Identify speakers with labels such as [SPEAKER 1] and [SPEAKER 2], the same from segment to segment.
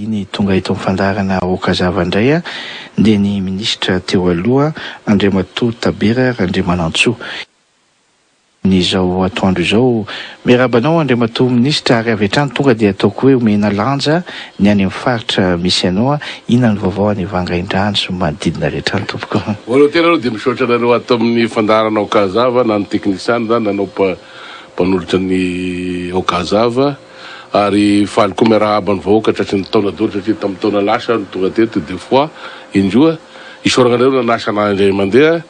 [SPEAKER 1] vahiny tonga eto amin'ny fandaharana Okazava indray dia ny minisitra teo aloha Andriamatoa Tabera Randriamanantsoa. Izao atoandro izao. Miarahaba anao Andriamatoa Minisitra ary avy hatrany tonga dia ataoko hoe omena lanja ny any amin'ny faritra misy anao. Inona no vaovao any Vangaindrano sy ny manodidina rehetra any tompoko?
[SPEAKER 2] Voalohany tena aloha dia misaotra anareo ato amin'ny fandaharana Okazava na ny teknisiana na nanao mpanolotra ny Okazava ary faly koa miarahaba ny vahoaka tratry ny taona daholo satria tamin'ny taona lasa aho no tonga teto deux fois indroa. Isaorana anareo nanasa anah indray mandeha.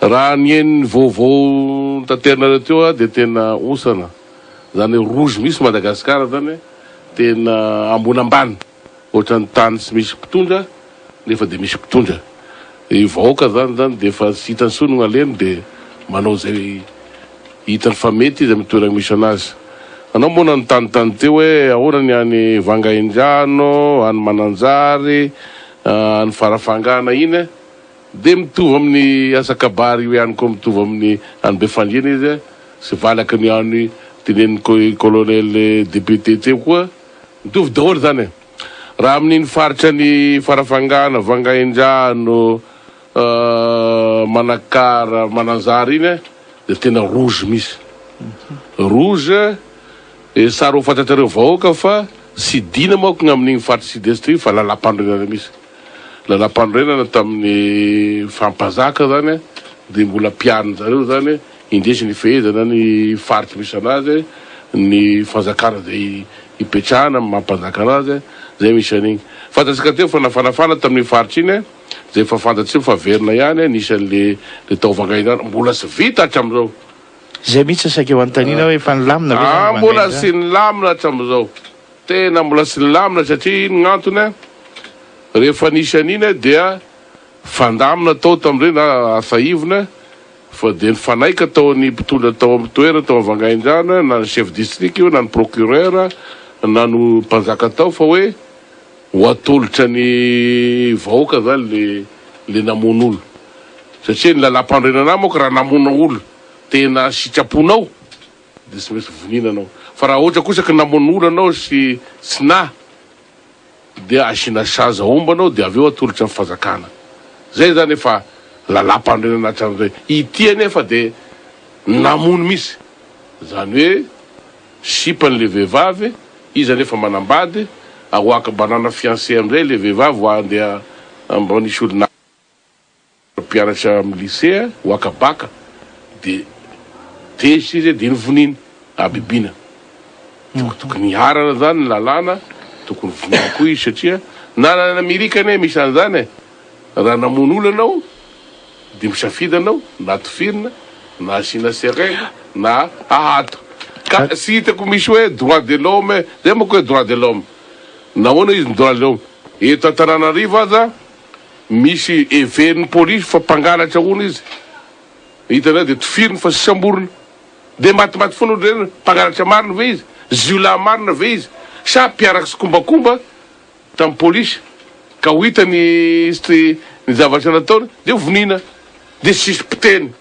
[SPEAKER 2] Raha ny henon'ny vaovao notaterinareo teo aho dia tena osana zany hoe rouge mihitsy Madagascar zany tena ambony ambany ohatran'ny tany tsy misy mpitondra nefa dia misy mpitondra ny vahoaka zany zany dia efa tsy hitany intsony ny alehany dia manao izay hitany fa mety izy amin'ny toerana misy anazy. Anao moa nanontanintany teo hoe ahoana ny any Vangaindrano, any Mananjary, any Farafangana iny eh. Dia mitovy amin'ny asa kabary io ihany koa mitovy amin'ny any Befandriana izy sy valaky ny any tenenin'i colonel député teo koa mitovy daholo zany e! Raha amin'iny faritra any Farafangana, Vangaindrano, Manakara, Mananjary iny dia tena rouge mihitsy. Rouge e sary ho fantatrareo vahoaka fa tsy dina manko ny amin'igny faritra sud est iny fa lalam-panorenana mihitsy. Lalampanorenana tamin'ny faha-mpanjaka zany dia mbola ampiharin zareo zany indrisy ny fehezana ny faritry misy anazy ny fanjakana zay ipetrahana amin'ny maha mpanjaka anazy zay misy an'igny. Fantatsika teo fa nafanafana tamin'iny faritra iny zay efa fantatsika fa verina ihany nisy an'le le tao Vangaindrano mbola tsy vita hatramizao.
[SPEAKER 1] Zay mihitsy saika ho anontaniana hoe efa nilamina ve zany
[SPEAKER 2] Ah mbola tsy nilamina hatramizao. Tena mbola tsy nilamina satria ino gn'antony a? Rehefa nisy an'iny dia fandamina tao tamin'ireny na asahivina fa dia nifanaika tao ny mpitondra tao amin'ny toerana tao Vangaindrano na ny chef district io na ny procureur na ny mpanjaka tao fa hoe ho atolotra ny vahoaka zany le le namono olo satria ny lalam-panorenana manko raha namono olo tena sitraponao dia tsy maintsy vonina anao fa raha ohatra kosa ka namono olo anao sy tsy na dia asiana sazy aomba anao dia avy eo atolotra ny fanjakana. Zay zany efa lalam-panorenana hatramin'izay. Ity anefa dia namono mihitsy. Zany hoe sipany le vehivavy, izy anefa manambady, ary ho haka banana fiancé amin'izay le vehivavy ho andeha mba nisy olona. Mpianatra amin'ny lycée ho haka bacc dia tezitra izy dia novoniny habibiana. Tokony hiharana zany ny lalàna, tokony vonoina koa izy satria na any Amerika anie misy an'izany e, raha namono olona anao dia misafidy anao na tifirina na asiana seringue na ahato. Ka tsy hitako misy hoe droit de l'homme, zay manko hoe droit de l'homme, nahoana izy ny droit de l'homme? Eto Antananarivo aza Misy heverin'ny polisy fa mpangalatra hono izy, hitanao dia tifiriny fa tsy samborina. Dia matimaty foana ohatran'izay hoe mpangalatra marina ve izy? Jiolahy marina ve izy? Sa mpiaraka tsikombakomba tamin'ny polisy ka ho hita ny ny zavatra nataony dia vonoina dia tsisy mpiteny.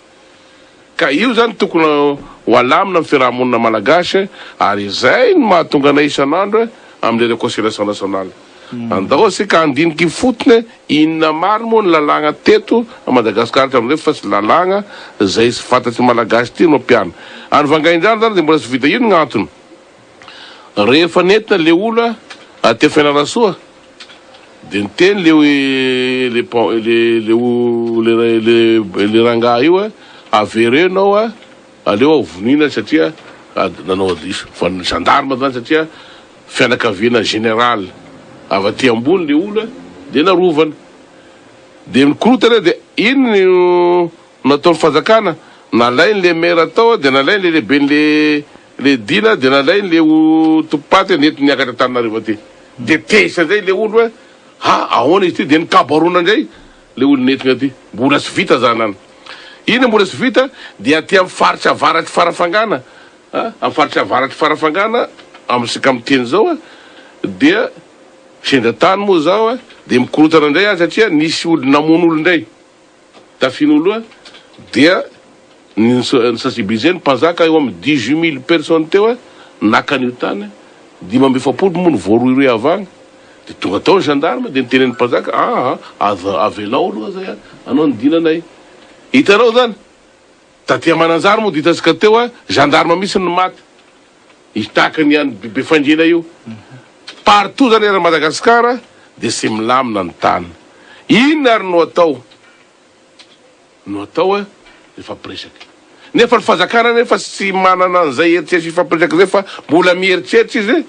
[SPEAKER 2] Ka io zany tokony ho alamina amin'ny fiaraha-monina malagasy ary izay no mahatonga anay isan'andro amin'ilay reconciliation nationale. Andao isika handinika ifotony hoe inona marina moa ny lalàgna teto à Madagascar hatramin'izay fa tsy lalàgna izay tsy fantatry ny malagasy ity no ampiharina. Any Vangaindrano zany dia mbola tsy vita ino gn'antony. Rehefa nentina le olona aty Fianarantsoa Dia niteny le le le le le le rangahy io hoe avereno aho a, aleo aho vonoina satria nanao diso. Fa ny gendarme zany satria fianakaviana général avy aty ambony le olona dia narovana. Dia nikorontana dia iny no nataon'ny fanjakana, nalainy le maire tao dia nalainy le lehiben'le le dina dia nalainy le tompom-paty nentiny niakatra Antananarivo aty. Dia tezitra indray le olo hoe ha ahoana izy ity dia nikabaroana indray le olo nentina aty mbola tsy vita zany an! Iny mbola tsy vita dia aty amin'ny faritra avaratry Farafangana a amin'ny faritra avaratry Farafangana amintsika miteny zao a dia sendra tany moa zaho a dia mikorontana indray aho satria nisy olo namono olo indray. Tafin'oloa dia ny sensibiliser ny mpanjaka eo amin'ny 18 mille personnes teo naka an'io tany, 45 moa no voarohirohy avy agny. Dia tonga tao ny gendarme dia niteny an'ny mpanjaka, aa aza avelao aloha zay anao ny dinanay. Hitanao zany? Taty Mananjary moa dia hitantsika teo a, gendarme mihitsy no maty. Tahaka ny any Befandriana io. Partout zany eran'i Madagasikara dia tsy milamina ny tany. Inona ary no atao? No atao a, mifampiresaka. Nefa ny fanjakana anefa tsy manana an'izay eritreritra hifampiresaka izay fa mbola mieritreritra izy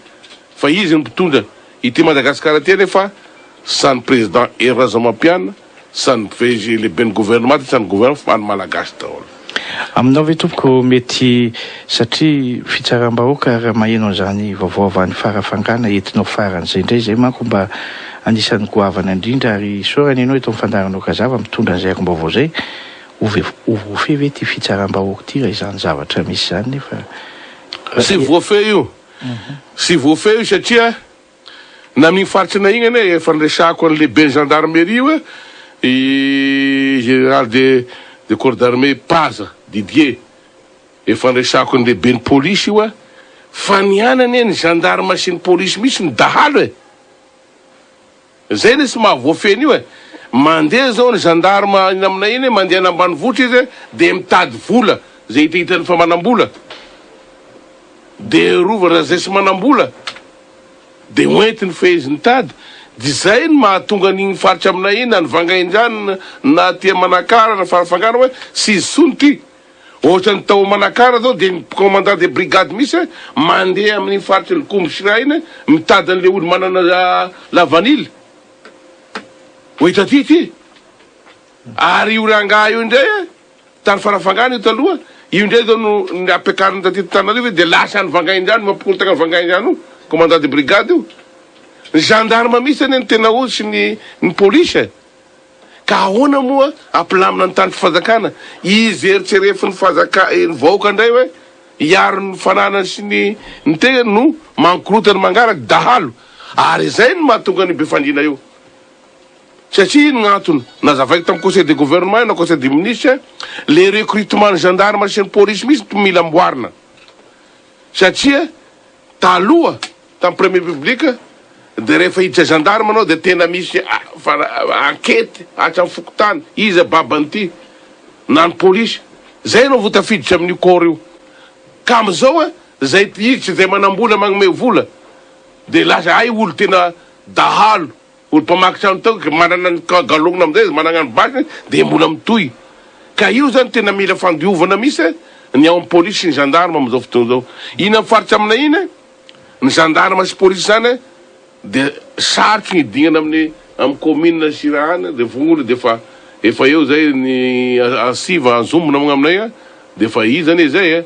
[SPEAKER 2] fa izy no mpitondra ity Madagasikara ity anefa sa ny président Hery Rajaomampianina sa ny VG lehiben'ny gouvernement sa ny gouvernement fa ny Malagasy daholo.
[SPEAKER 1] Aminao ve tompoko mety satria fitsaram-bahoaka raha maheno an'izany vaovao avy any Farafangana entinao faran'izay indray izay manko mba anisan'ny goavana indrindra ary isaorana ianao eto amin'ny fandaharanao Kazava mitondra an'izay angom-baovao izay ho ve ho voafehy ve ity fitsaram-bahoaka ity raha izany zavatra misy izany nefa
[SPEAKER 2] Tsy voafehy io. Tsy voafehy io satria na amin'iny faritra ina iny anie efa niresahako an'ny lehiben'ny gendarmerie hoe i général de de corps d'armée Paza Didier. Efa niresahako ny lehiben'ny polisy io fa ny any anie ny gendarme sy ny polisy mihitsy no dahalo e. Zay anie tsy mahavoafehy an'io e! Mandeha zao ny gendarme iny aminay iny, mandeha any ambanivohitra izy de mitady vola, zay hitahitany fa manambola de rovana zay tsy manambola de hoentiny feheziny tady, de zay no mahatonga an'igny faritra aminay iny na ny Vangaindrano na aty Manakara na Farafangana hoe tsy izy tsony ty. Ohatran'ny tao Manakara zao dia ny commandant de brigade mihitsy mandeha amin'iny faritry ny Gombo-Sira iny mitady an'ilay olo manana lavanila ho eto aty ity. Ary io rangahy io indray tany Farafangana io taloha, io indray zao no nampiakariny taty Antananarivo dia lasa any Vangaindrano, mampikorontana an'i Vangaindrano io, commandant de brigade io. Ny gendarme mihitsy anie no tena ozy sy ny ny polisy e. Ka ahoana moa hampilamina ny tany fanjakana? Izy eritrerefin'ny fanjaka ny vahoaka indray hoe hiaro ny fananany sy ny ny tenany no mankorotana mangaraka dahalo ary izay no mahatonga an'io Befandriana io satria ino gn'antony nazavaiko tamin'ny conseil de gouvernement io na conseil des ministres le recrutement ny gendarme sy ny police mihitsy no mila amboarina satria Taloha, tamin'ny premier public, dia rehefa hiditra gendarme anao dia tena misy enquete hatramin'ny fokontany, iza baban'ity, na ny polisy, zay ianao vao tafiditra amin'io corps io. Ka amin'izao zay hiditra zay manambola magnome vola dia lasa hay olo tena dahalo. Olo mpamaky trano tao ka manana ny galona amizay izy managna ny basiny de mbola mitohy ka io zany tena mila fandiovana mihitsy ny ao am polisy sy ny gendarme amizao fotoana zao iny am faritra aminay iny ny gendarme sy polisy zany de sarotro ny hidignana amin'ny am commune sy raha any de vongony de efa efa eo zay ny ansiva anjombona moa aminay de efa iza anie zay e.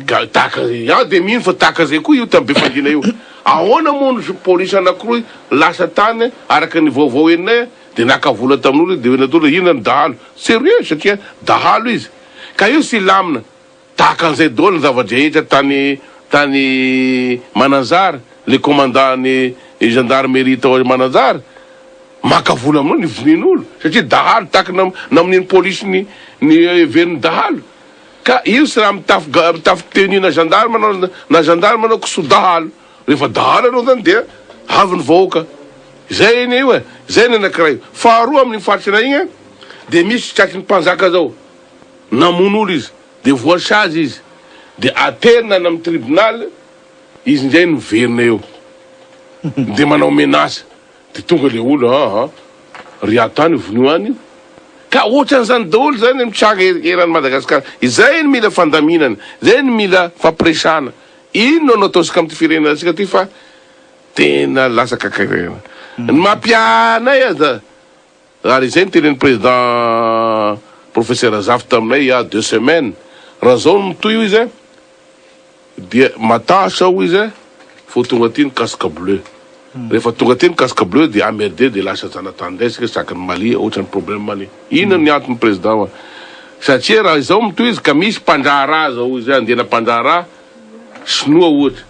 [SPEAKER 2] Ka tahaka izay, aho dia mino fa tahaka izay koa io tamin'ny Befandriana io. Ahoana moa no polisy anankiroa lasa tany araka ny vaovao henonay dia naka vola tamin'olona dia hoe natao hoe inona ny dahalo. Serieux satria dahalo izy. Ka io tsy hilamina. Tahaka an'izay daholo ny zava-drehetra tany tany Mananjary, le commandant ny gendarmerie tao Mananjary maka vola amin'olo ny vonoin'olo satria dahalo tahaka namonoan'ny polisy ny ny heverin'ny dahalo. Ka io tsy raha mitafy ga mitafy tenue na gendarme anao na gendarme anao kisoa dahalo. Rehefa dahalo anao zany dia avy ny vahoaka. Zay anie io e. Zay ny anakiray. Faharoa amin'iny faritra iray iny dia misy tratry ny mpanjaka zao. Namono olo izy. Dia voasazy izy. Dia aterina any amin'ny tribunal izy indray no miverina eo. Dia manao menace. De tonga le olo aa ry ato any vonio any io. Ka otran'izany daholo zany mitranga eran'i Madagascar. Izay no mila fandaminana, izay no mila fampiresahana. Inona no ataontsika amin'ity firenenantsika ty fa tena lasa kakarena. Ny mampiahy anay aza ary izay no tenenin'ny président professeur Zafy taminay il ya deux semaines, raha zao no mitohy hoy izy Dia matahotra aho izy vao tonga aty ny casque bleu. Rehefa tonga aty ny casque bleu dia AMRD dia lasa zanatany indray isika saky ny Mali ohatran'ny problème Mali. Inona ny antony président a? Satria raha izao mitohy izy ka misy mpandraharaha zao izy andiana mpandraharaha sinoa ohatra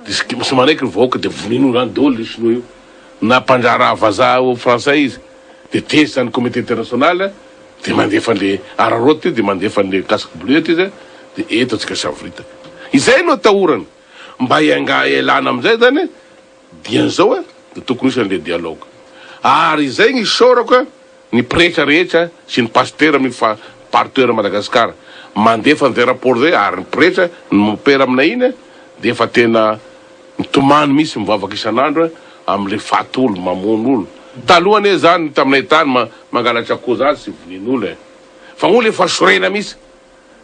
[SPEAKER 2] dia tsy manaiky ny vahoaka dia vonoin'olo any daholo io sinoa io na mpandraharaha vazaha frantsay izy dia tezitra ny comité international. Dia mandefa an'le araraoty dia mandefa an'le casque bleu eto izy dia eto antsika savoritaka. Izay no atahorana. Mba hianga ialana amin'izay zany. Dian'izao a dia tokony hisy an'le dialogue. Ary izay ny isaorako a ny pretra rehetra sy ny pasitera amin'ny fa partout eran'i Madagascar mandefa an'izay rapport zay ary ny pretra ny mopera aminay iny a dia efa tena mitomany mihitsy mivavaka isan'andro a amin'le faty olo mamono olo. Taloha anie zany taminay tany ma mangalatra akoho zany sy vonin'olo e. Fa olo efa sorena mihitsy.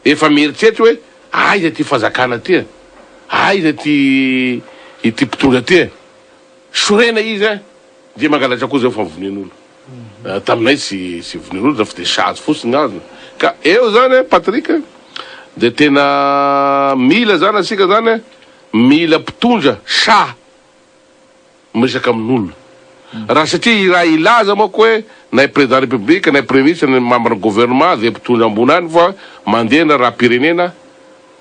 [SPEAKER 2] Efa mieritreritra hoe aiza ity fanjakana ity e? Aiza ity ity mpitondra ity e? Sorena izy e! Dia mangalatra koa zao fa vonoin'olo. Taminay tsy tsy vonoin'olo fa dia sazy fotsiny ny azony. Ka eo zany e Patrick dia tena mila zany asika zany e, mila mpitondra sahy. miresaka amin'olona. Raha satria raha hilaza manko hoe na i président république na i premier ministre na ny membre ny gouvernement izay mpitondra ambony any fa mandeha ny raharaham-pirenena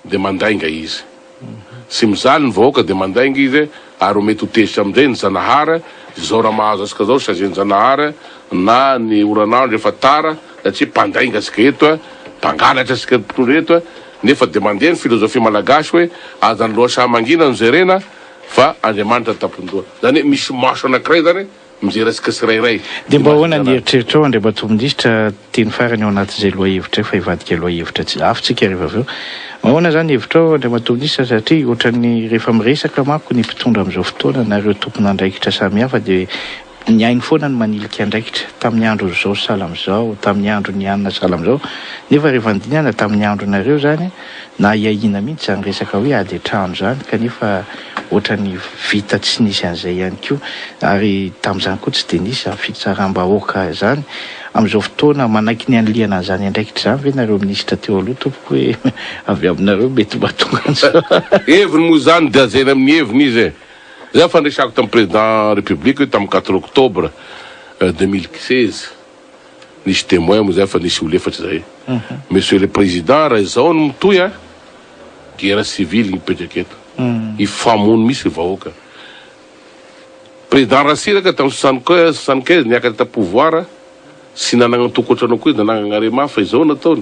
[SPEAKER 2] dia mandainga izy. Tsy mijaly ny vahoaka dia mandainga izy ary ho mety ho tezitra amin'izay ny Zanahary, izao raha mahazo antsika izao sazian'i Zanahary na ny oran'andro efa tara satria mpandainga antsika eto, mpangalatra antsika mpitondra eto nefa dia mandeha ny philosophie malagasy hoe aza ny lohasaha mangina no jerena Fa Andriamanitra tampon-doha. Izany hoe misy maso anankiray izany mijery antsika tsirairay.
[SPEAKER 1] Dia mba ahoana ny eritreritrao Andriamatoa Minisitra, teny farany ao anatin'izay lohahevitra io fa hivadika lohahevitra tsy hafa tsika rehefa avy eo. Ahoana izany ny hevitrao Andriamatoa Minisitra satria ohatran'ny rehefa miresaka manko ny mpitondra amin'izao fotoana na ireo tompon'andraikitra samihafa dia Ny hainy foana no manilika andraikitra, tamin'ny andron'izao sahala amin'izao, tamin'ny andron'i anona sahala amin'izao, nefa rehefa nodinihana tamin'ny andronareo izany, nahiahiana mihitsy izany resaka hoe ady an-trano izany, kanefa ohatran'ny vita tsy nisy an'izay ihany koa, ary tamin'izany koa tsy dia nisy izany fitsaram-bahoaka izany. Amin'izao fotoana, manaiky ny hanilihana an'izany andraikitra izany ve nareo minisitra teo aloha tompoko hoe avy aminareo mety mba tonga an'izao?
[SPEAKER 2] Heviny moa izany dia hajaina amin'ny heviny izy e! Zay fa niresahako tamin'ny président république io tamin'ny quatre octobre 2016 nisy témoin moa zay fa nisy olo efatra zay. Monsieur le président raha izao no mitohy a guerre civile mipetraka eto. Hifamono mihitsy ny vahoaka. Président Ratsiraka tamin'ny 75 niakatra ta pouvoir tsy nanagna antoko ohatranao koa izy nanagna Arema fa izao nataony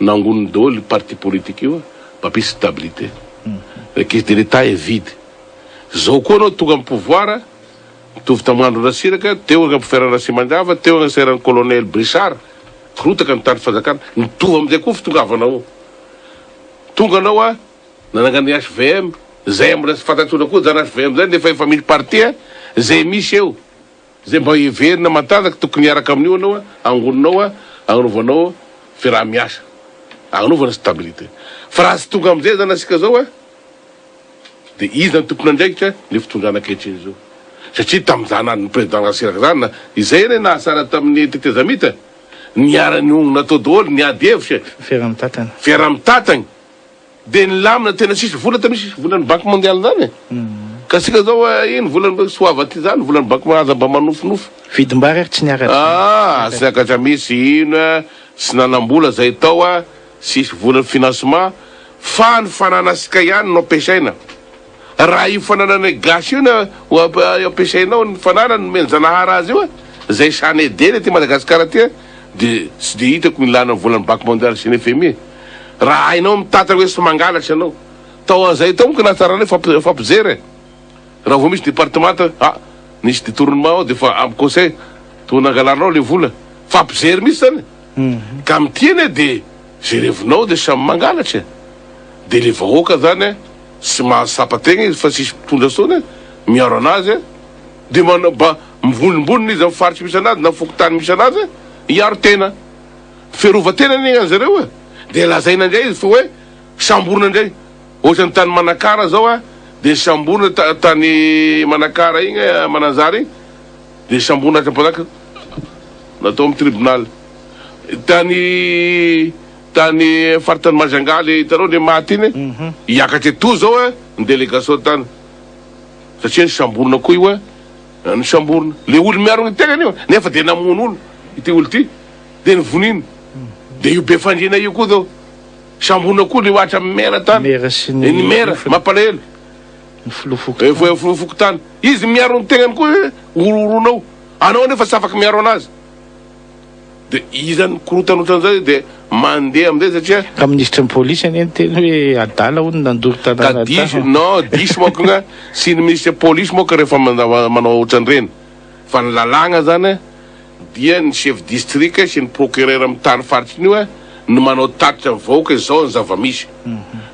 [SPEAKER 2] nangoniny daholo parti politique io mba hampisy stabilité. La caisse de l'Etat est vide. Zao koa anao tonga am pouvoir, mitovy tam andro Ratsiraka, teo ang am Ratsimandrava, teo ang seran'i colonel Brisard, korotaka ny tany fanjakana, mitovy amizay koa fitongavanao. Tonga anao a, nanangana ny HVM, zay mbola tsy fantatr'olona koa zany HVM zany nefa efa misy parti a, zay misy eo, zay mba heverina matanjaka tokony hiaraka amin'io anao a, angoninao a, agnaovanao fiaraha-miasa, agnaovana stabilité. Fa raha tsy tonga amizay zany asika zao a, Dia iza no tompon'andraikitra ny fitondrana ankehitriny izao? Satria tamin'izany andron'ny président Ratsiraka izany na izay anie nahatsara tamin'ny tetezamita, niara-nionona tao daholo, niady hevitra e.
[SPEAKER 1] Fiaraha-mitantana.
[SPEAKER 2] Fiaraha-mitantana. Dia nilamina tena tsisy vola tamin'io, tsisy volan'ny banque mondiale izany e. Ka isika izao ino volan'ny soava aty izany, volan'ny banque mondiale aza mba manofinofy.
[SPEAKER 1] Vidim-bary ary tsy niakatra.
[SPEAKER 2] Ah, tsy niakatra mihitsy, ino e, tsy nanam-bola izay tao a. Tsisy vola financement fa ny fananasika ihany no ampiasaina. Raha io fanananay gasy io no ampiasainao ny fananany nomen'i Zanahary azy io zay sahy aidena aty Madagascar aty de tsy de hitako ny ilana ny volan'ny banque mondiale sy ny FMI. Raha hainao mitantana hoe tsy mangalatra ianao. Tao an'izay tao manko nahatsaranay fampijery e. Raha vao misy département ah nisy détournement ao de efa amin'ny conseil to nangalarinao le vola. Fampijery mihitsy zany. Ka amin'ity anie de ze revinao de samy mangalatra e! De le vahoaka zany e tsy mahatsapa tegna izy fa tsisy mpitondra tsony e miaro anazy e! De manao mba mivondrombondrona izy am faritry misy anazy na fokontany misy anazy e hiaro tena! Fiarovan-tena anie gn'an'ny zareo e! De lazaina ndray izy fa hoe samborina ndray! Ohatran'ny tany Manakara zao a de samborina tany Manakara igny e Mananjary igny de samborina hatrampazaka Natao amin'ny tribunal. Tany tany faritany Majunga le hitanao le maty iny, hiakatra etoa zao eh ny délégation tany. Satria nisamborina koa io eh, nisamborina. Le olo miaro ny tegnany io nefa de namono olo ity olo ity de nivoniny. De io Befandriana io koa zao samborina koa le ohatra amin'ny maire tany.
[SPEAKER 1] Maire sy ny
[SPEAKER 2] Ny maire mampalahelo.
[SPEAKER 1] Ny filoha fokontany.
[SPEAKER 2] Filoha fokontany. Izy miaro ny tegnany koa eh, horohoronao. Anao anefa tsy afaka miaro anazy. De iza ny korontana otran'izay de mandeha amin'izay satria.
[SPEAKER 1] Ka minisitry ny polisy anie niteny hoe adala hono nandoro
[SPEAKER 2] tanàna
[SPEAKER 1] tao.
[SPEAKER 2] Ka diso, non diso manko nga, tsy ny minisitry ny polisy manko rehefa manao ohatran'ireny fa ny lalàgna zany dia ny chef district sy ny procureur amin'ny tany faritry io no manao tatitra ny vahoaka izao ny zava-misy.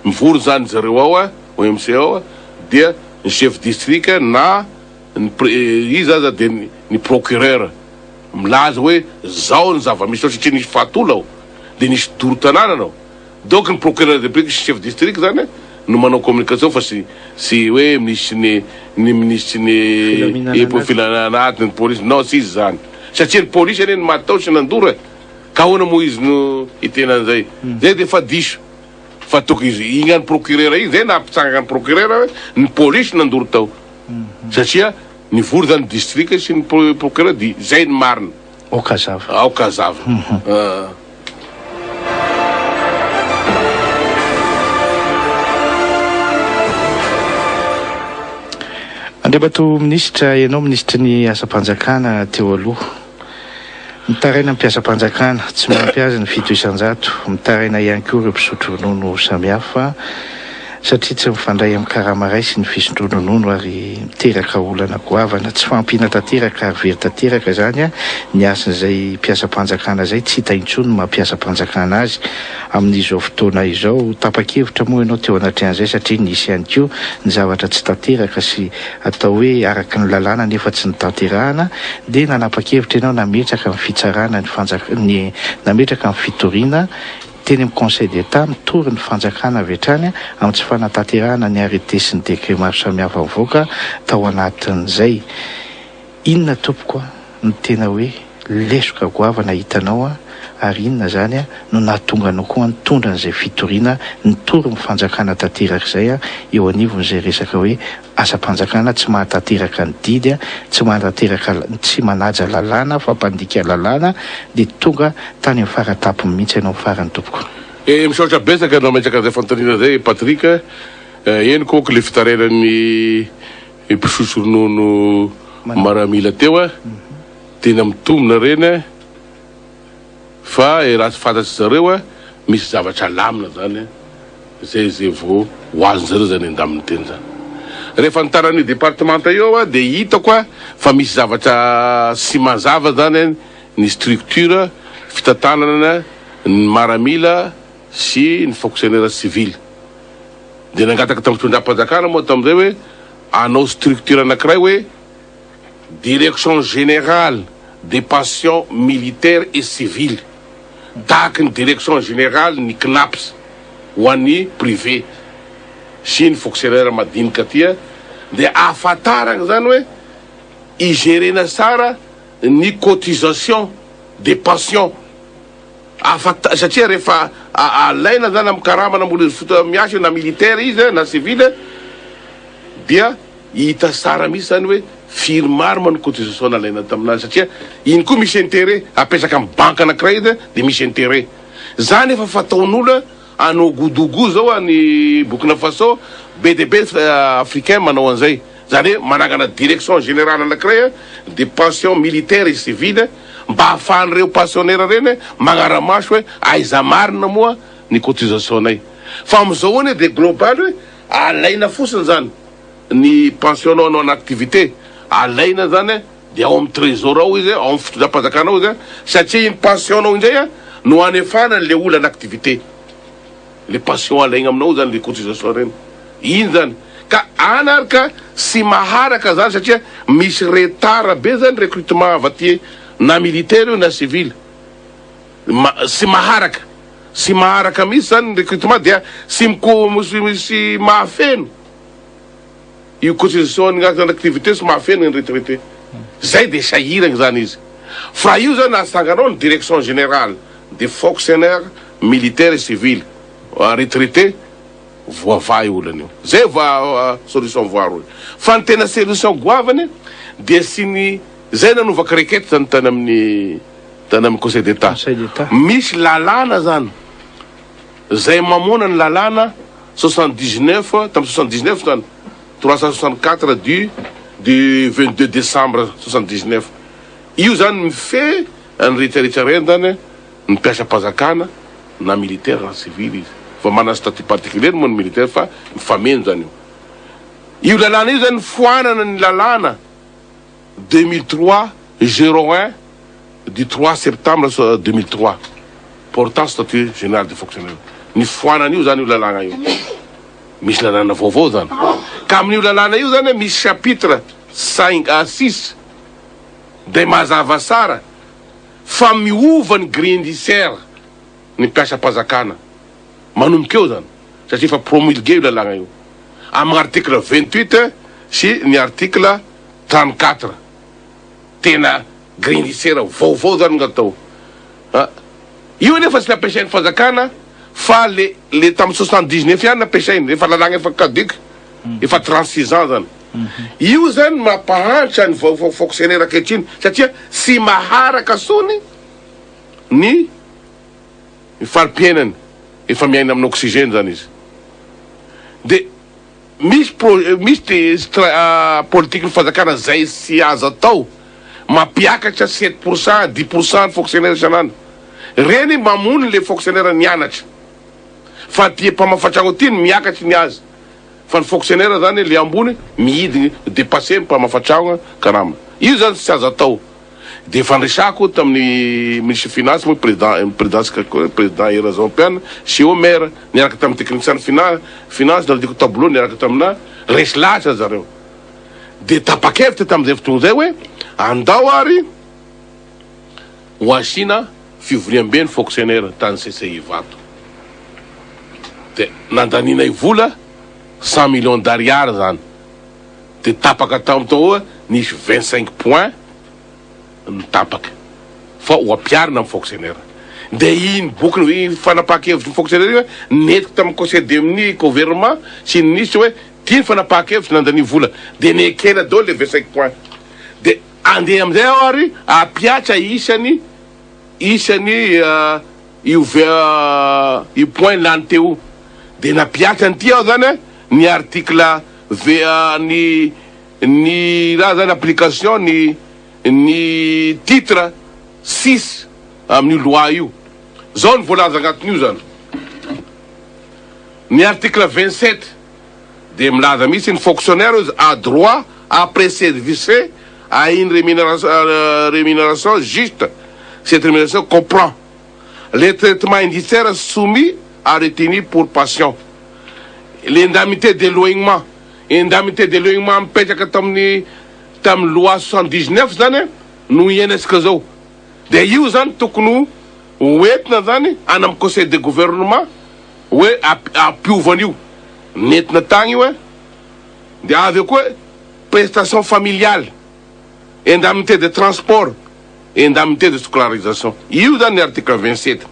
[SPEAKER 2] Mivory zany zareo ao OMC ao dia ny chef district na ny iza aza dia ny procureur milaza hoe zao ny zava-misy ao satria nisy fahatola ao dia nisy doro tanàna ao donc ny procureur de république sy chef district zany no manao communication fa sy sy hoe minisitry ny ny minisitry ny filaminana anaty ny polisy non tsy izy zany satria ny polisy anie ny maty tao sy nandoro e ka ahoana moa izy no hiteny an'izay zay dia efa diso fa tokony izy igny any procureur igny zay nampitsangana ny procureur hoe ny polisy nandoro tao satria nivory zany district sy ny procureur dia zay ny marina.
[SPEAKER 1] Aoka hazava.
[SPEAKER 2] Aoka hazava.
[SPEAKER 1] Andriamatoa Minisitra, ianao Minisitry ny Asam-panjakana teo aloha. Mitaraina ny mpiasam-panjakana, tsy mampy azy ny 7%. Mitaraina ihany koa ireo mpisotro ronono samihafa satria tsy mifandray amin'ny karama raisiny ny fisotroan-dronono ary miteraka olana goavana, tsy fahampiana tanteraka ary very tanteraka izany ny hasin'izay mpiasam-panjakana izay, tsy hita intsony ny maha mpiasam-panjakana azy amin'izao fotoana izao. Tapa-kevitra moa ianao teo anatrehan'izay satria nisy ihany koa ny zavatra tsy tanteraka sy atao hoe araka ny lalàna nefa tsy notanterahana dia nanapa-kevitra ianao nametraka ny fitsarana ny fanjak ny nametraka ny fitoriana teny amin'ny Conseil d'Etat mitory ny fanjakana avy hatrany amin'ny tsy fanatanterahana ny arrêté sy ny décret maro samihafa nivoaka tao anatin'izay. Inona tompoko no tena hoe lesoka goavana hitanao ary inona izany no nahatonga anao koa nitondra an'izay fitoriana nitory ny fanjakana tanteraka izay eo anivon'izay resaka hoe asam-panjakana tsy mahatanteraka ny didy, tsy mahatanteraka, tsy manaja lalàna fa mpandika lalàna dia tonga tany amin'ny fara-tampony mihitsy ianao farany tompoko.
[SPEAKER 2] Eh misaotra betsaka nametraka an'izay fanontaniana izay Patrick eh, henoko manko le fitarainan'ny mpisotro ronono maramila teo eh, tena mitombina ireny eh, Fa e raha tsy fantatry zareo a misy zavatra alamina zany a zay zay vao ho azon zareo zany andaminy teny zany. Rehefa nitana an'io departemanta io aho a de hitako a fa misy zavatra sy mazava zany a ny structure fitantanana ny maramila sy ny fonctionnaire civil. De nangataka tamin'ny fitondram-panjakana moa tamin'izay hoe anao structure anakiray hoe Direction générale des pensions militaires et civiles, tahaky ny Direction générale ny Cnaps ho an'ny privé sy ny fonctionnaire madinika aty dia ahafantaragna zany hoe hi-gerena tsara ny cotisation des pensions afat satria rehefa alaina zany amin'ny karamana mbola izy fotoana miasa io na militaire izy na civil dia Hita tsara mihitsy zany hoe firy marma ny cotisation nalaina taminazy satria iny koa misy interet, apetraka amin'ny banque anakiray izy dia misy interet. Zany efa fataon'olona any Ouagadougou zao any Burkina Faso be dia be africain manao an'izay. Zany hoe manangana direction générale anakiray de pension militaire et civile mba ahafahan'ireo pensionnaire ireny magnara-maso hoe aiza marina moa ny cotisation-nay. Fa amin'izao anie dia global hoe alaina fotsiny zany. Ny pension-nao anao en activité alaina zany dia ao amin'ny trésor ao izy, ao amin'ny fitondram-panjakana ao izy satria iny pension-nao indray no anefana an'le olona en activité. Le pension alaigna aminao zany le cotisation reny. Iny zany ka any ary ka tsy maharaka zany satria misy retard be zany recrutement avy aty na militaire io na civil. Tsy maharaka, tsy maharaka mihitsy zany ny recrutement dia tsy miko tsy mahafeno. Io cotisation ny anaty activité tsy mahafeno ny retraité. Zay dia sahiragna zany izy. Fa io zany asanganao ny direction générale des fonctionnaires militaires et civils retraité voavaha io olana io. Zay va solution voaroy. Fa ny tena solution goavany dia sy ny zay nanovako requête zany tany amin'ny tany amin'ny conseil d'Etat. Misy lalàna zany zay mamoana ny lalàna 79 tamin'ny 79 zany 364 du du 22 décembre 79 io zany mifehy ny rehetra rehetra reny zany ny mpiasam-panjakana. Na militaire na civil izy. Fa manana statut particulier moa ny militaire fa mifameno zany io. Io lalàna io zany foanana ny lalàna 2003 01 du 3 septembre 2003 portant statut général des fonctionnaires. Ny foanana io zany io lalàna io. Misy lalàna vaovao zany. Ka amin'io lalàna io zany misy chapitre 5 à 6 dia mazava tsara fa miova ny grille indiciaire ny mpiasam-panjakana manomboka eo zany satria efa promulgué io lalàna io amin'ny article 28 sy ny article 34. Tena grille indiciaire vaovao zany no atao. Io anefa tsy nampiasain'ny fanjakana fa le le tamin'ny 79 ihany nampiasainy, efa lalàna efa caduc, efa 36 ans zany. Io zany mampahantra ny fonctionnaire ankehitriny satria tsy maharaka tsony ny fari-piainany, efa miaina amin'ny oxygène zany izy. De misy pro misy politique ny fanjakana zay tsy azo atao mampiakatra 7%, 10% ny fonctionnaire isan'andro. Reny mamono le fonctionnaire nianatra. Fa ty mpamafa-tragno ty ny miakatry ny azy. Fa ny fonctionnaire zany le ambony mihidigny dépassé mpamafa-tragno karama. Io zany tsy azo atao. De efa niresahako tamin'ny ministre finance moa président présidence président Hery Rajaonampianina sy Omer niaraka tamin'ny technicien finance nandiko tableau niaraka tamina resy lahatra zareo. De tapa-kevitra tamin'izay fotoana izay hoe andao ary ho asiana fivoriambe ny fonctionnaire tany CCI Ivato. De nandanianay vola 100 millions d'ariary zany. De tapaka tamin'ny tao hoe nisy 25 points ny tapaka fa ho ampiharina amin'ny fonctionnaire. De iny boky ny fanapahan-kevitry ny fonctionnaire iny hoe nentiko tamin'ny conseil de ny gouvernement sy ny ministre hoe ty ny fanapahan-kevitra nandania vola. De nekena daholo le 25 points. De andeha amizay aho ary ampiatra isany isany io io point lany teo. De nampiatra an'ity aho zany ny article V ny ny raha zany application ny ny titre 6 amin'io loi io. Zao ny voalaza agnatin'io zany. Ny article 27 de milaza mihitsy ny fonctionnaire izy a droit après service à une rémunération juste. Cette rémunération comprend les traitements indiciaires soumis à retenue pour pension, l'indemnité d'éloignement. Indemnité d'éloignement mipetraka tamin'ny tamin'ny loi 79 zany no iainantsika zao. De io zany tokony hoentina zany any amin'ny conseil de gouvernement hoe ampiovana io. Nentina tagny io e. De avy eo koa prestation familiale, indemnité de transport, indemnité de scolarisation. Io zany ny article 27.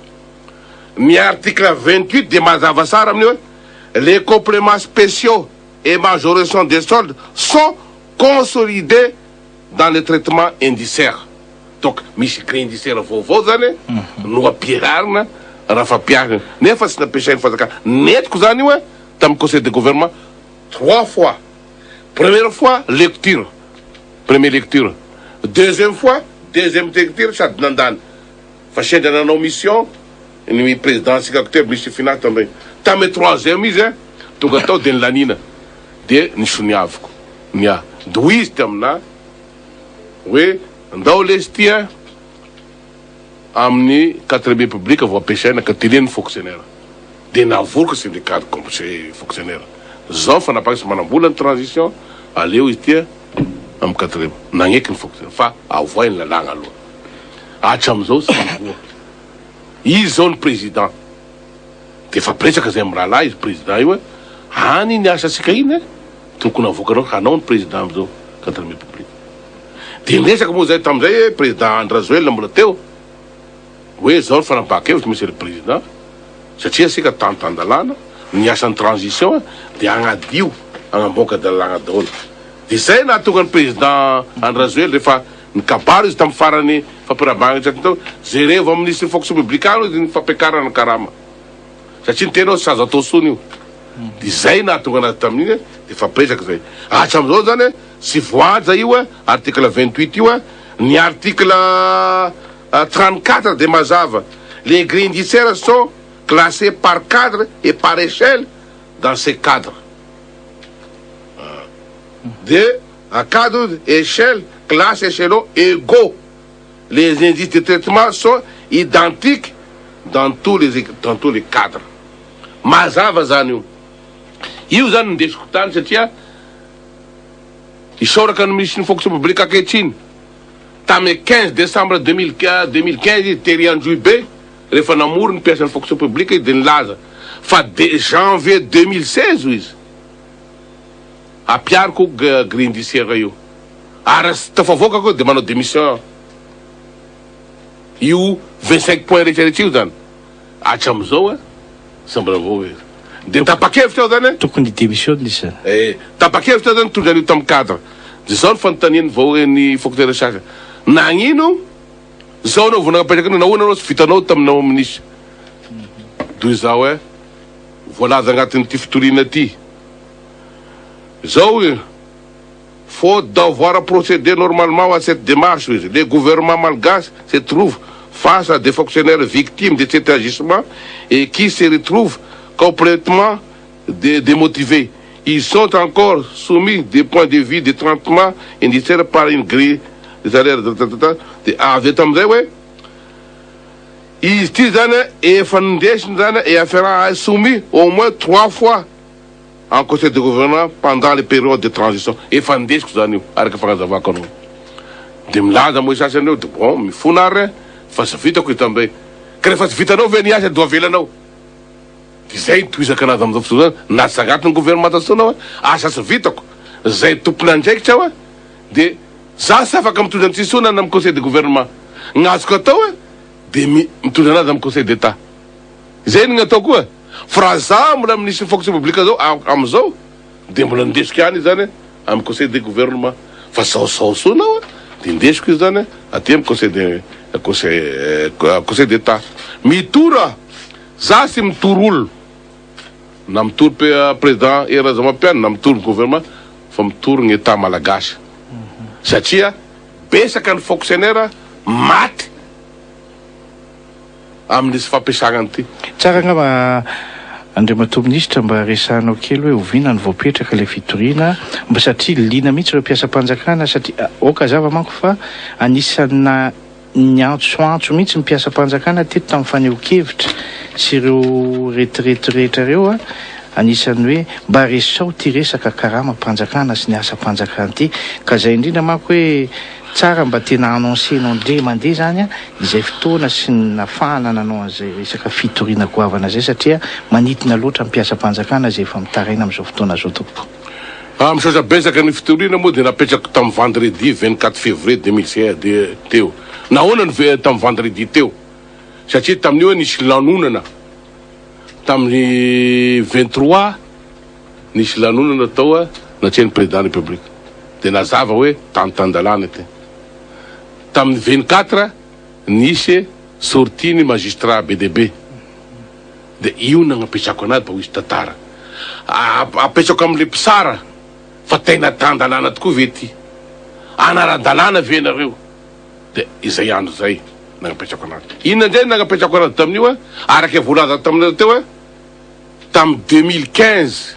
[SPEAKER 2] Ny article 28 de mazava tsara amin'io hoe les compléments spéciaux et majoration des soldes sont consolidés dans le traitement indiciaire. Donc misy grille indiciaire vaovao zany no ampiharina raha fampiharina. Nefa tsy nampiasain'ny fanjakana. Nentiko zany io e tamin'ny conseil de gouvernement trois fois. Première fois lecture, première lecture. Deuxième fois, deuxième lecture sady nandany. Fa sendra nanao mission ny président tsika teo ministre finance tam'ireny. Tamin'ny troisième izy e tonga tao de nilanina de nisoniaviko ny ahy. De hoy izy tamina hoe ndao lesy ty a amin'ny quatrième république vao ampiasaina ka teneny fonctionnaire. De navoriko syndicat de fonctionnaire. Zao fanapahana sy manam-bola ny transition aleo izy ty amin'ny quatrième. Nagneky ny fonctionnaire fa avoay ny lalàna aloha. Hatram'izao tsy mivoa. Izy zao ny président. De efa betsaka zay amin'ny rahalahy izy président io hoe any ny asantsika iny e tokony avoakanao hanao ny président am'izao quatrième république. De niresaka moa zay tam'izay président Andry Rajoelina mbola teo hoe zao ny fanapahan-kevitra monsieur le président satria asika tantandalàna ny asan'ny transition de agnadio agnamboaka dalàna daholo. De zay nahatonga ny président Andry Rajoelina rehefa nikabaro izy tamin'ny farany fampirabahana tsaty tao jerevo amin'ny ministre fonction publique any izy ny fampiakarana ny karama satria ny tena tsy azo atao sony io. De zay nahatonga anazy tamin'iny de fampiresaka zay. Hatram'izao zany tsy voaja io article 28 io. Ny article 34 de mazava les grilles indiciaires sont classés par cadre et par échelle dans ces cadres. De à cadre, échelle, classe, échelon égaux. Les indices de traitement sont identiques dans tous les dans tous les cadres. Mazava zany io. Io zany nindesiko tany satria isaoraka ny minisitry ny fonction publique ankehitriny. Tamin'ny 15 décembre 2015 izy tery Androhibe rehefa namory ny mpiasan'ny fonction publique izy, dia nilaza fa de janvier 2016 hoy izy, ampihariko grille indiciaire io, ary raha tsy tafavoakako dia manao démission io. 25 points rehetra rehetra io zany hatram'izao a sy mbola vao de tapa-kevitra aho zany.
[SPEAKER 1] Tokony démission izy zany.
[SPEAKER 2] Eh, tapa-kevitra zany tondra an'io tamin'ny cadre de zao ny fanontaniany vao ny fonctionnaire sasany: nagnino zao anao vao nagnapetraka anao, nahoana anao tsy vitanao taminao ministre? Toy izao e, voalaza agnatin'ity fitoriana ty zao e: faute d'avoir procédé normalement à cette démarche, le gouvernement malgache se trouve face à des fonctionnaires victimes de cet agissement et qui se retrouvent complètement démotivés. Ils sont encore soumis des points de vue de traitement indiciaire par une grille de salaire. De avy eto amizay hoe izy ty zany efa nindesiny zany et afférent soumis au moins trois fois en conseil de gouvernement pendant les périodes de transition. Efa ndesiko zany io araka fagnazavako anao. De milaza moa sasany eo de bon mifona ary fa tsy vitako izy tamizay, ka rehefa tsy vitanao ve ny asa do avelanao? De zay nitohizaka anazy amizao fotoana zany, na tsy agnatin'ny gouvernement tatsona aho, asa tsy vitako zay, tompon'andraikitra aho a, de za tsy afaka mitondra ny tsisona na amy conseil de gouvernement. Gn'azoko atao e de mitondra anazy amy conseil d'état, zay ny gnatao koa. Fa raha za mbola ministre fonction publique zao amizao de mbola ndesiko ihany izy zany amy conseil de gouvernement, fa saosao sonao a de ndesiko izy zany aty amy conseil d'état. Mitora za sy mitory olo na mitory président Hery Rajaonarimampianina na mitory gouvernement, fa mitory ny état malagasy satria besaka ny fonctionnaire maty amin'nisy fampiasana ty.
[SPEAKER 1] Tsara angamba, andriamatoa ministra, mba resahanao kely hoe oviana ny voapetraka le fitoriana, mba satria lina mihitsy ireo mpiasam-panjakana, satria oka zava manko fa anisana ny antsoantso mihitsy ny mpiasam-panjakana teto tamin'ny faneho-kevitra sy ireo retirety rehetra reo a, anisan'ny hoe mba resao ty resaka karama-mpanjakana sy ny asa-mpanjakana ty. Ka zay indrindra manko hoe tsara mba tena annoncenao ndre mandeha zany a izay fotoana sy ny nafahana nanao an'izay resaka fitoriana goavana zay, satria manitina loatra mpiasam-panjakana zay efa mitaraina am'izao fotoana zao, tompoko.
[SPEAKER 2] Ah, misaotra betsaka. Ny fitoriana moa de napetrako tamin'ny vendredi 24 février 2016 de teo. Nahoana ny tamin'ny vendredi teo? Satria tamin'io nisy lanonana, tamin'ny 23 nisy lanonana tao a natrehan'ny président république, de nazava hoe tanytandalàna ty. Tamin'ny 24 nisy sortie ny magistrat be de be, de io nagnapetrako anazy mba ho izy tantara apetrako am'le mpisara fa tena tan-dalàna tokoa ve ty, anara-dalàna ve nareo? De izay andro zay nagnapetrako anazy. Inona indray nagnapetrako anazy tamin'io a? Araky voalaza taminareo teo a, tamy 2015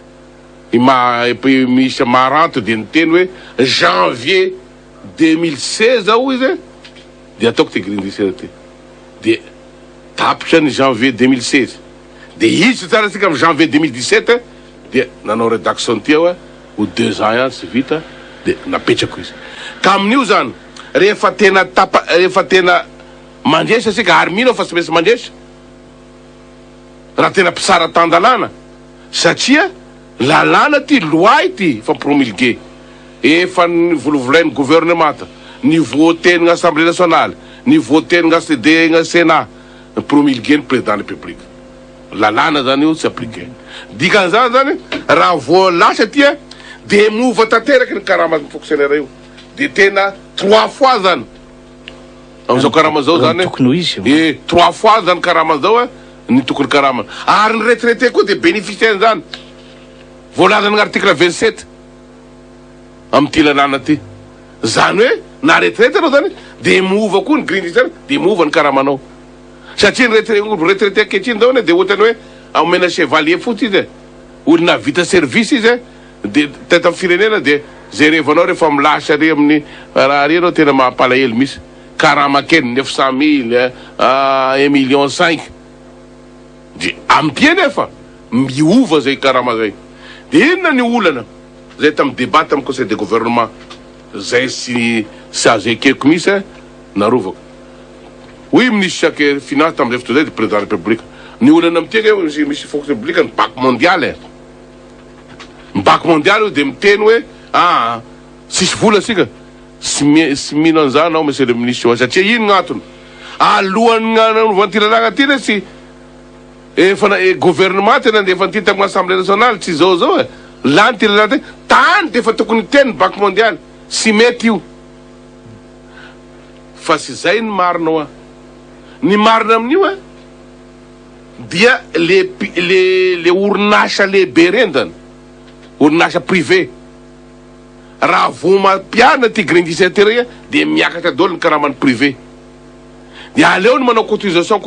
[SPEAKER 2] i ma ministre Maranto de niteny hoe janvier 2016 ao izy de ataoko ty grille indiciaire ty, de tapitra ny janvier 2016, de izy tsara atsika amy janvier 2017 de nanao rédaction ty aho a, ho 2 ans ihany sy vita, de napetrako izy. Ka amin'io zany rehefa tena tapa, rehefa tena mandresy asika, ary mino fa tsy maintsy mandresy raha tena mpisara tan-dalàna, satria lalàna ty, loi ty fa promulgué, efa ny volovolain'ny gouvernement, ny voten'ny assemblée nationale, ny voten'ny CD, ny sénat, promulgué ny président république, lalàna zany io tsy appliqué. Dikan'izany zany raha vo lasa ty a de mova tanteraky ny karama fonctionnaire io, de tena trois fois zany am'izao karama zao zany.
[SPEAKER 1] Tokony ho izy.
[SPEAKER 2] E, trois fois zany karama zao a ny tokony karama, ary ny retraité koa de bénéficiaire zany voalazany article 27 am'ty lalàna ty zany hoe na retraite anao zany de mova koa ny grille indiciaire, de mova ny karamanao. Satria ny retraite, olo retraité ankehitriny zao anie de ohatrany hoe omena chevalier fotsy izy e. Olo nahavita service izy e, de teto am firenena de jerevanao rehefa milasa ary amin'ny raha ary enao tena mampalahelo misy. Karama kely 900 mille, 1 million 5. De amity anefa miova zay karama zay. De inona ny olana zay tamy débat tamy conseil de gouvernement zay sy azo ekeko misy e narovako. Hoy ministre ke finance tamizay fotoana zay de président république. Ny olana amity ake misy fonction publique ny Banque mondiale. Ny Banque mondiale io de miteny hoe ah tsisy vola asika. Sy mino an'izany aho, monsieur le ministre, satria ino gn'antony? Alohan'ny nanaovany ty lalàna ty le sy efa na gouvernement tena nandefa an'ity tamin'ny assemblée nationale tsy zao zao e. Lany ty lalàna ty tany de efa tokony hiteny ny Banque mondiale. Sy mety io. Fa sy zay ny marina hoa. Ny marina amin'io e dia le orinasa lehibe reny zany. Orinasa privé. Raha vao mampiana ty grindisy ty de miakatra daholo ny karamany privé. De aleo ny manao cotisation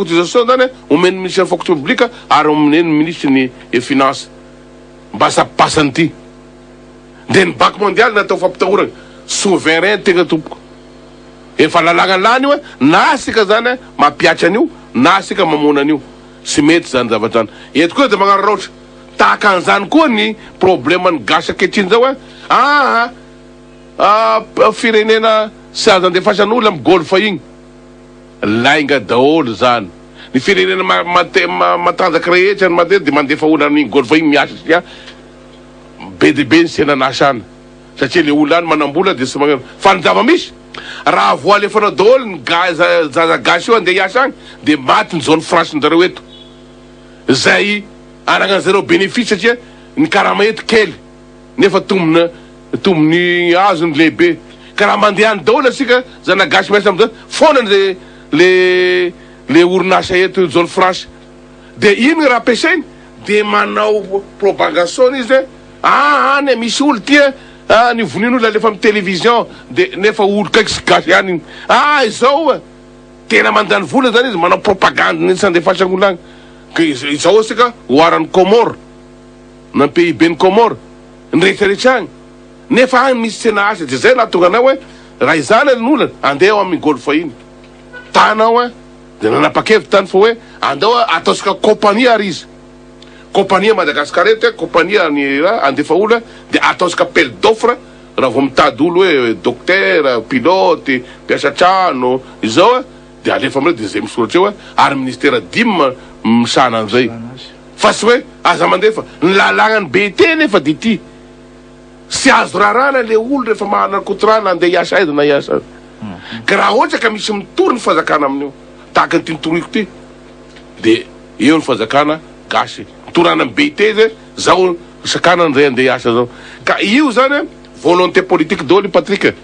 [SPEAKER 2] zany omen'ny ministère fonction publique ary omen'ny ministre ny finance mba sampasany ty. De ny Banque mondiale natao fampitahorana souverain tegna tompoko. Efa lalàna lany io e, na asika zany mampiatra an'io na asika mamona an'io. Sy mety zany zavatra zany. Eto koa de magnararaotra. Tahaka an'izany koa ny problème ny gasy ankehitriny zao e. Firenena sy azo andefasan'olona amy golfe igny. Lainga daholo zany. Ny firenena matanjaky rehetra ny mandeha de mandefa olona amin'igny golfe igny miasa satria be de be ny senan'asa any. Satria le olona any manam-bola de sy magnano. Fa ny zava-misy raha vao alefanao daholo ny zaza gasy io andeha hiasa agny de maty ny zone franche njareo eto. Zay anagnan'zareo bénéfice satria ny karama eto kely nefa tombony azony lehibe. Ka raha mandeha any daholo asika zana gasy miasa amizay foana le orinasa eto zone franche. De ino raha ampiasainy? De manao propagation izy hoe any misy olo tia ny vonin'olo alefa amy télévision de nefa olo kaiky sy gasy ihany igny. Izao tena mandany vola zany izy manao propagande ny tsy andefasana olo agny. Ka izao asika oharan'ny Comore na PIB ny Comore ny rehetrarehetra agny nefa agny misy tsena asa de zay nahatonga anay hoe raha izany ny olana andeha ao amin'ny golfe iny tana ao de nanapa-kevitra tany fa hoe andao ataosika compagnie ary izy compagnie Madagascar eto compagnie ny raha andefa olo de ataosika appel d'offre raha vao mitady olo hoe docteur, pilote, mpiasa trano izao de alefa amindreo de zay misoratra eo ary ministère dimy misahana an'izay fa sy hoe aza mandefa ny lalàna ny BT nefa de ty sy azo rarana le olo rehefa manana contrat na andeha hiasa aiza na hiasa aiza. Ka raha ohatra ka misy mitory ny fanjakana amin'io tahaka ny tintoriko ty de eo ny fanjakana gasy mitorana amin'ny BT zay zao sakana ndray andeha hiasa zao. Ka io zany volonté politique daholo Patrick.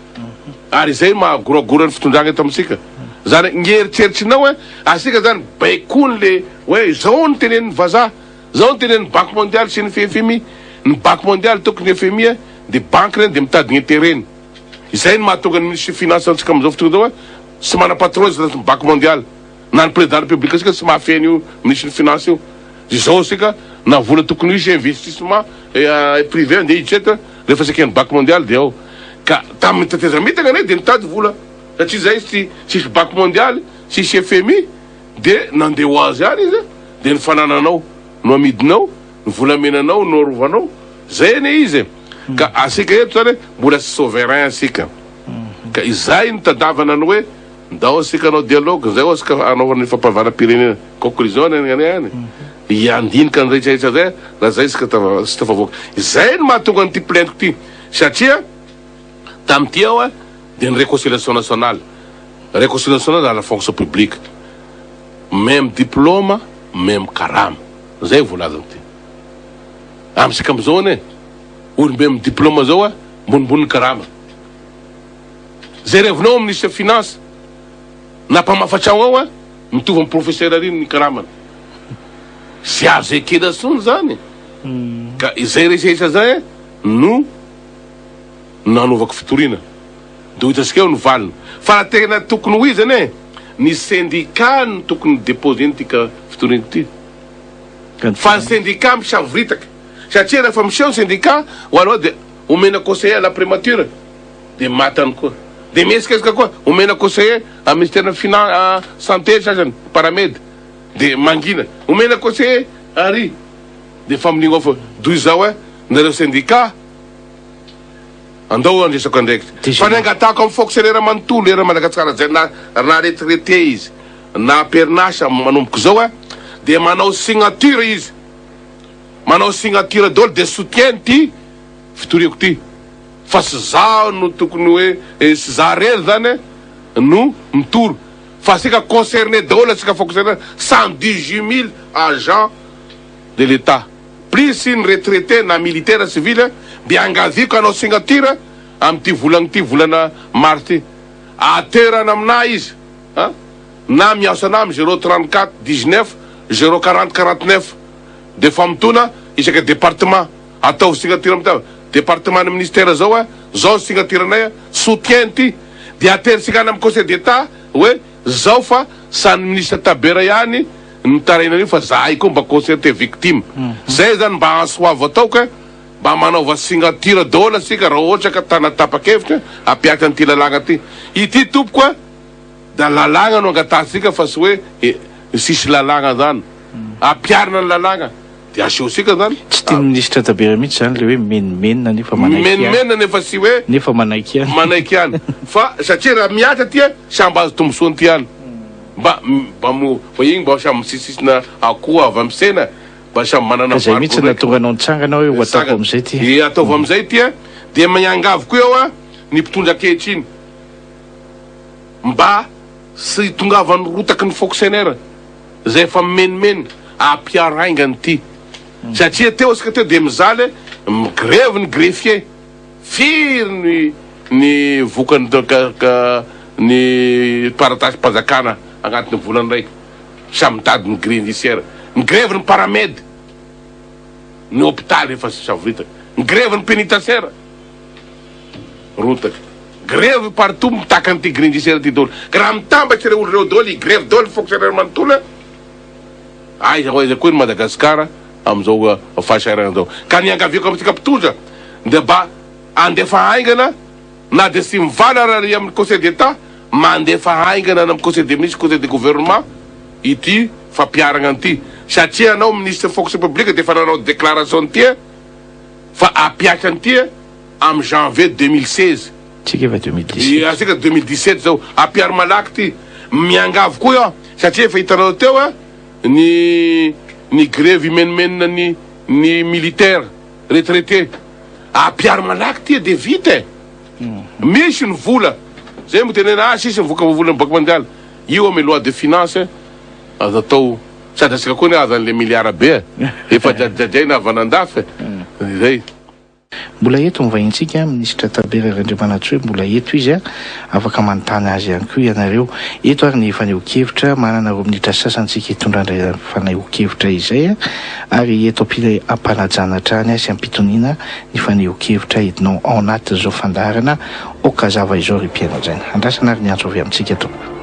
[SPEAKER 2] Ary izay mahagoragora ny fitondrana eto amintsika. Zany ny eritreritrinao hoe asika zany baikony le hoe zao ny tenenin'ny vazaha, zao ny tenenin'ny Banque mondiale sy ny FMI. Ny Banque mondiale tokony FMI de banque reny de mitady ny intérêt-ny. Izay no mahatonga ny ministre finance antsika amin'izao fotoana izao tsy manam-patron izy ny Banque mondiale. Na ny président république asika tsy mahafehy an'io ministre finance io. Izao asika na vola tokony hisy investissement privé andeha hiditra eto rehefa saika ny Banque mondiale de ao. Ka tamin'ny tetezamita ane de nitady vola satria zay tsy tsisy Banque mondiale, tsisy FMI de nandeha ho azy any izy de ny fanananao no amidinao, ny volamenanao no arovanao, zay ane izy. Ka asika eto zany mbola tsy souverain asika. Ka izay no tadavana ny hoe ndao asika anao dialogue, zay asika anaovana ny fampahavanam-pirenena conclusion any any any. Hiandinika ny rehetrarehetra zay raha zay isika sy tafavoaka. Izay no mahatonga an'ity plainte ty satria tamin'ity aho de ny réconciliation nationale. Réconciliation nationale dans la fonction publique. Même diplôme, même karama. Zay voalazako ty. Amintsika amizao ane olobe amin'ny diplôme zao ambonimbony ny karama. Zay revinao amin'ny ministre finance na mpamafa-trano ao mitovy amin'ny professeur ary ny karamany. Sy azo ekena tsony zany. Ka izay rehetrarehetra zay no nanaovako fitoriana. De ho hitantsika eo ny valiny. Fa raha tena tokony ho izy ane. Ny syndicat no tokony mi-deposer an'ity ka fitoriana ity. Fa ny syndicat misavoritaka. Satria rehefa miseho ny syndicat, ho anao dia omena conseiller à la primature dia maty any koa. Dia mihesikesika koa, omena conseiller amin'ny ministère finan santé sasany, paramed, dia mangina. Omena conseiller ary dia familiana ao fa doy izao eh, nareo syndicat. Andao handresako andraikitra. Fa ny angatahako amin'ny fonctionnaire manontolo eran'i Madagasikara izay na na retraité izy na am-perinasa manomboka izao a, dia manao signature izy. Manao signature daholo dia soutien ity fitoriako ity. Fa tsy zaho no tokony hoe tsy za rery zany no mitory fa asika concerné daholo asika fonctionnaire 118 000 agents de l'Etat. Plus ny retraité na militaire civil dia angaviako hanao signature amin'ity volana ity volana mars ity. Aterana aminà izy a! Na miantso anà amin'ny zéro 34 19 zéro 40 49 dia famotoana isaka département ataovy signature amin'ity département ny ministère zao a! Zao ny signature anay a! Soutien ity dia aterintsika any amin'ny conseil d'Etat hoe zao fa samy ministre Tabera ihany Mitaraina an'io fa zahay koa mba concerté victime. Zay zany mba antso avo ataoko eh, mba manaova signature daholo asika raha ohatra ka tana tapa-kevitra hampiatra an'ity lalàgna ty. Ity tompoko a da lalàgna no angatahantsika fa tsy hoe tsisy lalàgna zany. Ampiharina ny lalàgna de asehontsika zany.
[SPEAKER 1] Tsy tian'ny minisitra Tabera mihitsy zany le hoe mimenomenona nefa manaiky ihany.
[SPEAKER 2] Mimenomenona nefa tsy hoe
[SPEAKER 1] Nefa manaiky ihany.
[SPEAKER 2] Manaiky ihany. Fa satria raha mihatra ty a, samby azo tombontsoa an'ity ihany. Mba mba mo fa igny mba samy misisisina akoho avy am sena mba samy manana
[SPEAKER 1] Ka zay
[SPEAKER 2] vary
[SPEAKER 1] mihitsy
[SPEAKER 2] koa
[SPEAKER 1] nahatonga anao nitsangana hoe ho ataoko amizay ty.
[SPEAKER 2] E ataovy amizay ty a! Dia miangavy koa aho a ny mpitondra ankehitriny mba sy tongavan'ny rotaky ny fonctionnaire zay efa mimenomenona ampiaro haingana ity satria teo asika teo dia mizaly migrevy ny greffier. Firy ny ny vokany ka ny taratasim-panjakana agnatin'ny volana raiky? Samy mitady ny grille indiciaire. Ny grevy ny paramed, ny hopitaly efa savoritaka. Ny grevy ny pénitentiaire, rotaka. Grevy partout mitaka an'ity grille indiciaire ity daholo. Ka raha mitambatra ireo olo ireo daholo, higrevy daholo ny fonctionnaire manontolo a! Aiza ho aiza koa ny Madagascar amin'izao fahasahiranana izao. Ka ny iangaviako amintsika mpitondra dia mba handefa haingana na dia tsy mivala ara ary amin'ny conseil d'Etat, mandefa haingana any amin'ny conseil des ministres, conseil de gouvernement ity fampiharagna an'ity. Satria ianao ministre fonction publique dia efa nanao déclaration an'ity fa hampiasa an'ity amin'ny janvier 2016.
[SPEAKER 1] Tsika efa 2017.
[SPEAKER 2] Asika 2017 zao. Ampiaro malaky ty. Miangavy koa aho satria efa hitanareo teo a ny ny grevy menomenona ny ny militaire retraité. Ampiaro malaky ty de vita e. Misy ny vola. Zay mo tenena ah sisy ny voka volan'ny banque mondiale. Io amy loi de finance aza atao sady asika koa anie aza an'le milliard be e. Efa jajajaina avy an'andafy e. Zay.
[SPEAKER 1] Mbola eto ny vahintsika, Minisitra Tabera Randriamanantsoa, mbola eto izy, afaka manontany azy ihany koa ianareo. Eto ary ny fanehoan-kevitra, manana roa minitra sasany isika hitondrana izany fanehoan-kevitra izay, ary eto am-panajana hatrany sy am-pitoniana ny fanehoan-kevitra entinao ao anatin'izao fandaharana Okazava izao ry mpihaino hajaina. Andrasana ary ny antso avy amintsika tompoko.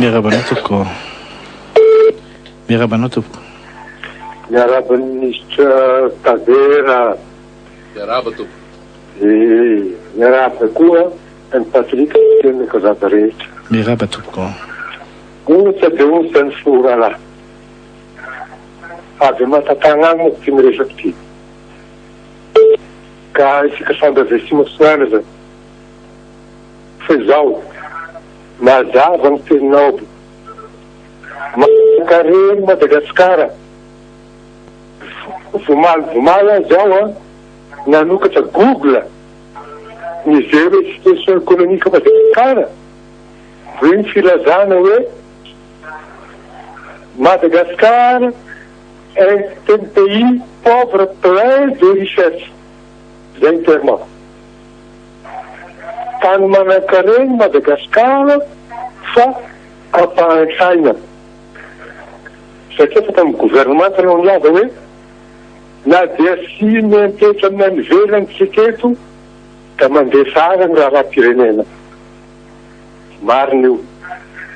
[SPEAKER 1] Miarahaba anao tompoko. Miarahaba anao tompoko.
[SPEAKER 3] Miarahaba ny minisitra Tabera.
[SPEAKER 2] Miarahaba tompoko.
[SPEAKER 3] Eh, miarahaba koa an'i Patrick sy ny kazaba rehetra.
[SPEAKER 1] Miarahaba tompoko.
[SPEAKER 3] Ontsa dia ontsa ny fo rahalahy. Avy Matatagna agny manko ty miresaka ty. Ka isika samby avy Atsimo Atsinanana zany. Fa izao, mazava ny teninao. Manankarena Madagasikara. Vomaly vomaly aho izao an, nanokatra google nijery hoe situation économique Madagascar, dia ny filazana hoe Madagascar est un pays pauvre plein de richesse, izay ny terme. Tany manankarena Madagascar. Fa ampahantraina. Satria efa tamin'ny gouvernemanta no nilaza hoe na dia tsy miantetra amin'ny any ivelany tsika eto da mandeha tsara ny raharaham-pirenena. Marina io.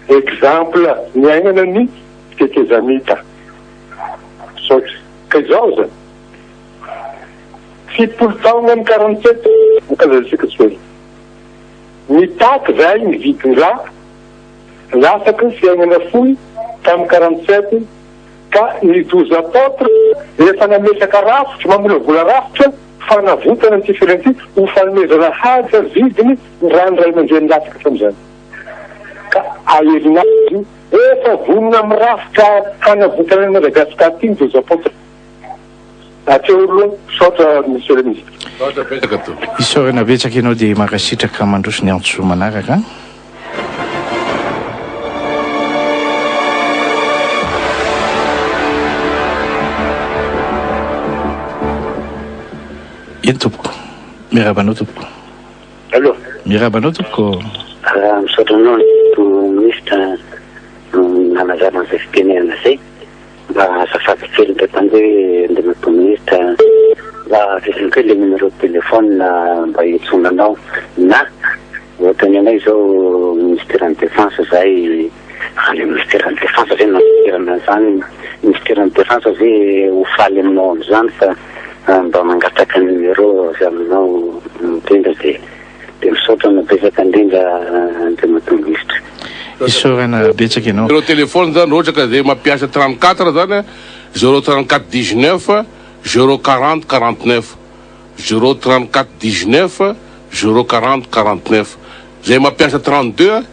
[SPEAKER 3] Exemple niainana ny tetezamita. Misaotra. Ka izao aza, 70 taona ny 47 ankalazantsika Joely. Mitaky zahay ny vidin-drà latsaky ny fiainana fohy tamin'ny 47 ka ny 12 apôtres efa nametraka rafitra, mamolavola rafitra fanavotana an'ity firenena ity ho fanomezana haja vidiny ny ràn'ny ray aman-dreny latsaka tamin'izany. Ka ahelina azy io. Efa vonona amin'ny rafitra hanavotana an'i Madagascar ity ny 12 apôtres. Hatreo aloha, misaotra Monsieur le Ministre.
[SPEAKER 2] Misaotra betsaka tompoko.
[SPEAKER 1] Isaorana betsaka ianao dia mankasitraka mandroso ny antso manaraka. Eny tompoko. Miarahaba anao tompoko.
[SPEAKER 4] Allo.
[SPEAKER 1] Miarahaba anao tompoko.
[SPEAKER 4] Misaotra anao Andriamatoa Minisitra nanazava an'izay fitenenana izay. Mba azafady kely indray mpandeha Andriamatoa Minisitra, mba avereno kely le numéro de téléphone mba hiantsoana anao na ohatran'ny anay izao Ministeran'ny Défense zahay any amin'ny Ministeran'ny Défense ve no toerana an'izany, Ministeran'ny Défense ve ho faly aminao amin'izany fa mba mangataka numéro avy aminao indrindra dia Dia misaotra anao betsaka indrindra Andriamatoa Minisitra.
[SPEAKER 1] Isaorana betsaka ianao.
[SPEAKER 2] Numéro téléphone zany raha ohatra ka zay mampiasa 34 zany 0 34 19 0 40 49 0 34 19 0 40 49 zay mampiasa 32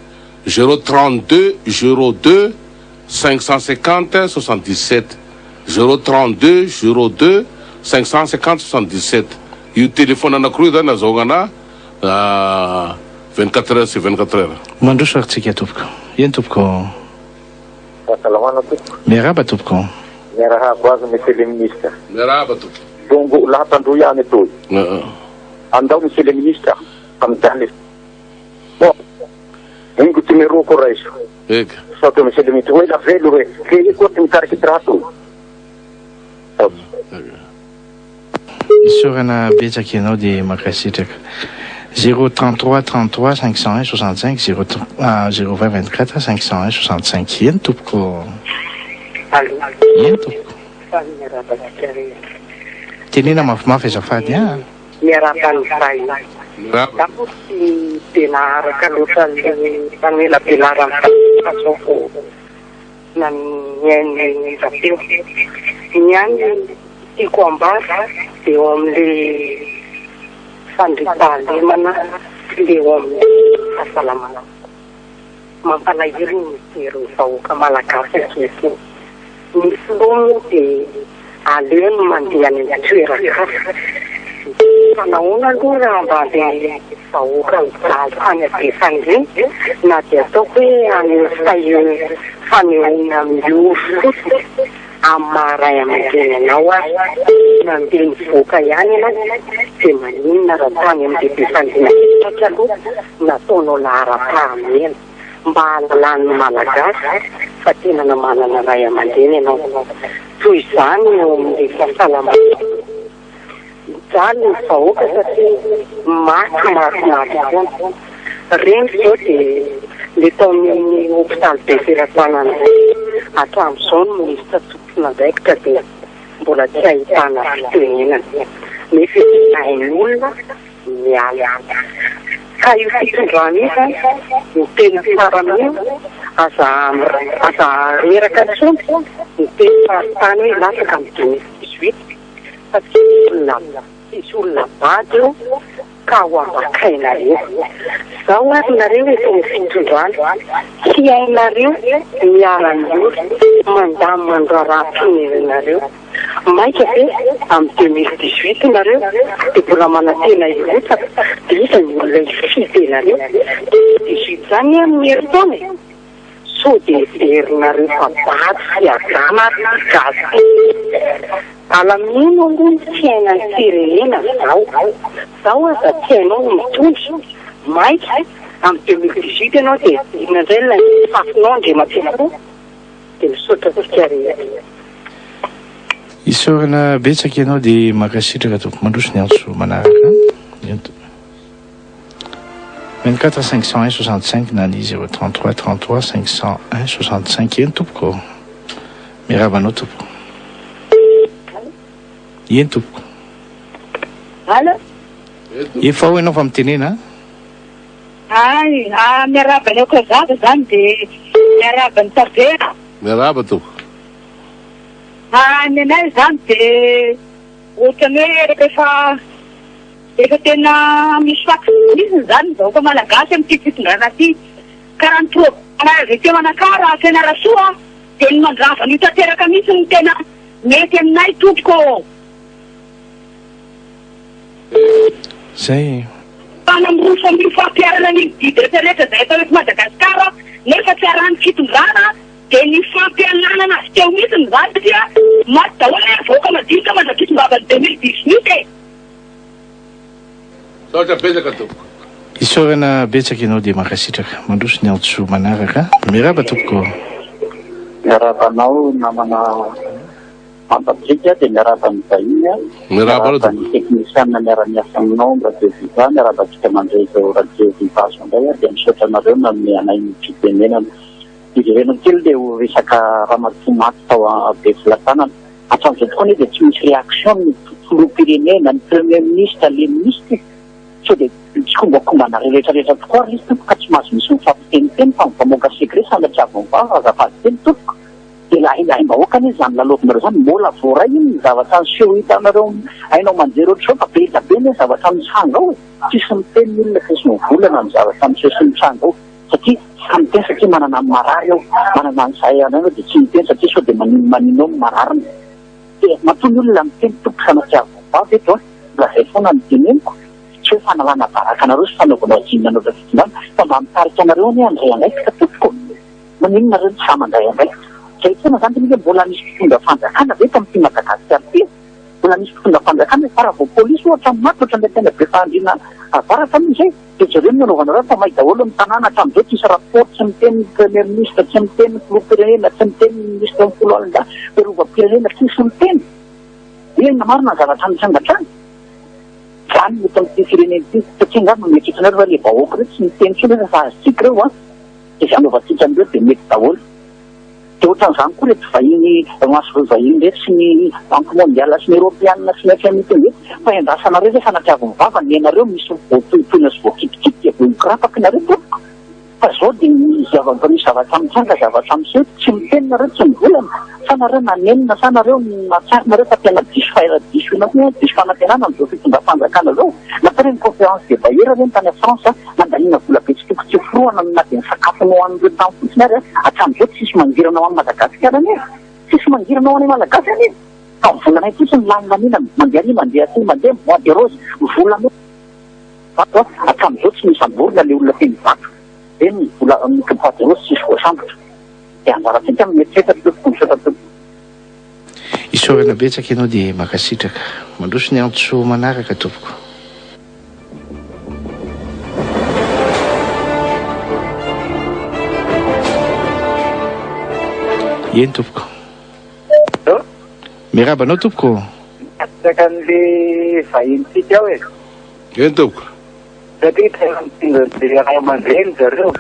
[SPEAKER 2] 0 32 02 550 77 0 32 02 550 77 io téléphone anakiroa io zany azahoagna ana 24 heures sur 24 heures.
[SPEAKER 1] Mandroso ary tsika tompoko. Eny tompoko.
[SPEAKER 5] Fahasalamana tompoko.
[SPEAKER 1] Miarahaba tompoko.
[SPEAKER 5] Miarahaba azy Monsieur le Ministre.
[SPEAKER 2] Miarahaba tompoko.
[SPEAKER 5] Longo lahatandroy ihany atoy. Andao Monsieur le Ministre fa mijaly. Bon. Ingo ty numéro-ko raiso.
[SPEAKER 2] Eka.
[SPEAKER 5] Misaotra Monsieur le Ministre. Ho ela velo re. Fe io koa ty mitariky ty raha toy. Misaotra.
[SPEAKER 1] Isaorana betsaka ianao dia mankasitraka. 0 33 33 501 65 0 0 20 24 501 65 Eny tompoko.
[SPEAKER 6] Allo.
[SPEAKER 1] Eny tompoko.
[SPEAKER 6] Faly miarahaba antsika rehetra.
[SPEAKER 1] Tenena mafimafy azafady an.
[SPEAKER 6] Miarahaba an'i Vahiny.
[SPEAKER 2] Miarahaba.
[SPEAKER 6] Za moa tsy dia naharaka loatra an'ilay famelabelaran'i fa zao vao na nihaino ny onjam-peo. Ny ahy ny tiako ambara dia eo amin'ilay fandriampahalemana sy ilay eo amin'ny fahasalamana. Mampalahelo ny mijery ny vahoaka malagasy ankehitriny. Ny filoha moa dia aleony mandeha any amin'ny toeran-kafa. Fa nahoana aloha raha mba ilay vahoaka mijaly tany Befandriana na dia ataoko hoe any fanehoana mioro fotsiny amin'ny maha ray aman-dreny anao ary nandeha nivoaka ihany ianao dia maninona raha tany amin'ilay Befandriana akaiky aloha nataonao laharam-pahamehana mba hahalalan'ny Malagasy fa tena na manana ray aman-dreny ianao. Toy izany eo amin'ilay fahasalamana. Mijaly ny vahoaka satria maty maty maty foana. Reny izao dia ilay tao amin'ny hopitaly be Feratanana hatramin'izao ny minisitra tompon'andraikitra dia mbola tsy ahitana fitenenana. Nefa efa hain'olona miala. Ka io fitondrana io izany no tena tsara mihitsy, aza aza reraka intsony miteny fahatany hoe latsaka amin'ny 2018 fa tsy hisy olona tsy hisy olona bado eo ka ho ambakainareo. Zao ary nareo eto amin'ny fitondrana, tsy hainareo miara-miory mandamina ny raharaham-pirenenareo. Maika ve amin'ny 2018 nareo dia mbola manantena hirotsaka dia iza ny olona hifidy anareo? 2018 zany amin'ny herintaona e! Sao dia heverinareo fa bado sy adala ary ity gasy ity? Alamino aloha ny fiainan'ny firenena zao. Zao aza tsy hainao ny mitondra. Maika amin'ny 2018 ianao dia inona indray ilay fafinao Andriamatoa Dia misaotra antsika rehetra.
[SPEAKER 1] Isaorana betsaka ianao dia mankasitraka tompoko. Mandroso ny antso manaraka. 24 501 65 na ny 033 33 501 65 eny tompoko. Miarahaba anao tompoko. Eny tompoko.
[SPEAKER 7] Allo.
[SPEAKER 1] Efa ao ianao fa mitenena.
[SPEAKER 7] Hay, ah, miarahaba an'i Aoka zany dia miarahaba an'i Tabera.
[SPEAKER 2] Miarahaba tompoko.
[SPEAKER 7] Ah, ny anay zany dia ohatran'ny hoe efa efa tena misy fax mihitsy zany ny vahoaka malagasy amin'ity fitondrana ity. Ka raha ny problème avy aty Manakara, Fianarantsoa dia ny mandrava an'io tanteraka mihitsy no tena mety aminay tompoko ô.
[SPEAKER 1] Zay.
[SPEAKER 7] Fana miroso amin'io fampiharana an'io didy rehetra rehetra izay atao eto Madagasikara nefa tsy arahan'ny fitondrana dia ny fampiananana azy teo mihitsy izany satria maty daholo anie ny vahoaka madinika mandra-pitongavan'ny 2018 e!
[SPEAKER 2] Misaotra betsaka tompoko.
[SPEAKER 1] Isaorana betsaka ianao dia mankasitraka. Mandroso ny antso manaraka. Miarahaba tompoko.
[SPEAKER 5] Miarahaba anao namana Patrick dia miarahaba ny vahiny a.
[SPEAKER 2] Miarahaba
[SPEAKER 5] ny teknisiana miara-miasa aminao amin'ny Radio Viva, miarahaba antsika mandre izao Radio Viva izao indray a, dia misaotra anareo nanome anay ny fitenenana. Iverenako kely ilay ho resaka ramatoa maty tao Befolatanana. Hatramin'izao tokoa anie dia tsy misy réaction ny filoham-pirenena, ny premier ministre, les ministres e. Sao dia tsikombakombanareo rehetra rehetra tokoa ary izy tompoko ka tsy mahazo misy mifampiteniteny fa mifamoaka secret sanatria avy vava azafady teny tompoko. Dia lahilahi-bahoaka anie izany lalaovinareo izany, mbola voaray iny ny zavatra niseho hitanareo haino aman-jery ohatr'izao fa be dia be anie ny zavatra mitranga ao e! Tsisy miteny ny olona, tsisy mivolana ny zavatra miseho sy mitranga ao satria samy miteny satria manana ny marary ao, manana ny sahirana ao dia tsy miteny satria sao dia manino manino ao ny marariny. Dia matoa ny olona miteny tompoko sanatria vavy eto an, mbola izay foana no teneniko, tsy hoe fanalana baraka anareo sy fanaovana zinona anaovana fitondrana fa mba mitarika anareo anie handray andraikitra tompoko e! Maninona nareo no sahy mandray andraikitra? Zay foana zany tena hoe mbola misy mpitondra fanjakana ve eto amin'ity Madagasikara ity e? Mbola misy mpitondra fanjakana ve? Fa raha vao polisy ohatra no maty ohatran'ilay teny Befandriana avaratra moa izay dia jereo ny anaovanareo fa may daholo ny tanàna hatramin'izao tsisy rapport tsy miteny ny premier ministre tsy miteny ny filoham-pirenena tsy miteny ny ministre ny foloalindahy fiarovam-pirenena tsisy miteny. Inona marina ny zavatra mitranga hatrany? Zany no eto amin'ity firenena ity satria angamba mieritreritra anareo fa ilay vahoaka ireo tsy miteny intsony hoe fa azontsika ireo an! Izay anaovantsika an'ireo dia mety daholo. Dia ohatran'izany koa ireto vahiny masoivoho vahiny ireto sy ny banque mondiale sy ny eropeana sy ny FMI teny ireto fa endrasanareo ve sanatria avy mivava ny anareo misy voatohintohina sy voakitikity dia voakorapaka nareo tompoko fa zao dia misy zavatra misy zavatra mitranga zavatra miseho tsy miteny nareo tsy mivolana sa nareo nanenina sa nareo nahatsiaro nareo fa tena diso faira diso inona koa diso fanantenana amin'izao fitondram-panjakana zao natao ireny conférence des bailleurs ireny tany France Nandaniana vola be tsy tokony tsy ho forohana na dia ny sakafo nohanin'ireo tany fotsiny ary hatramin'izao tsisy mangirana ho an'i Madagasikara anie e! Tsisy mangirana ho anay Malagasy anie e! Fa ny volanay fotsiny lany laniana mandeha ary mandeha aty mandeha bois de rose volamena vato hatramin'izao tsy nosamborina ilay olona teny Ivato ireny ny vola ny bois de rose tsisy voasambotra dia anjarantsika ny mieritreritra tompoko misaotra tompoko.
[SPEAKER 1] Isaorana betsaka ianao dia mankasitraka. Mandroso ny antso manaraka tompoko. Eny tompoko.
[SPEAKER 8] Allô?
[SPEAKER 1] Miarahaba anao tompoko.
[SPEAKER 8] Miaraka an'le vahintsika ao e.
[SPEAKER 2] Eny tompoko.
[SPEAKER 8] Satria tena mitondra an'le ray aman-dreny zareo.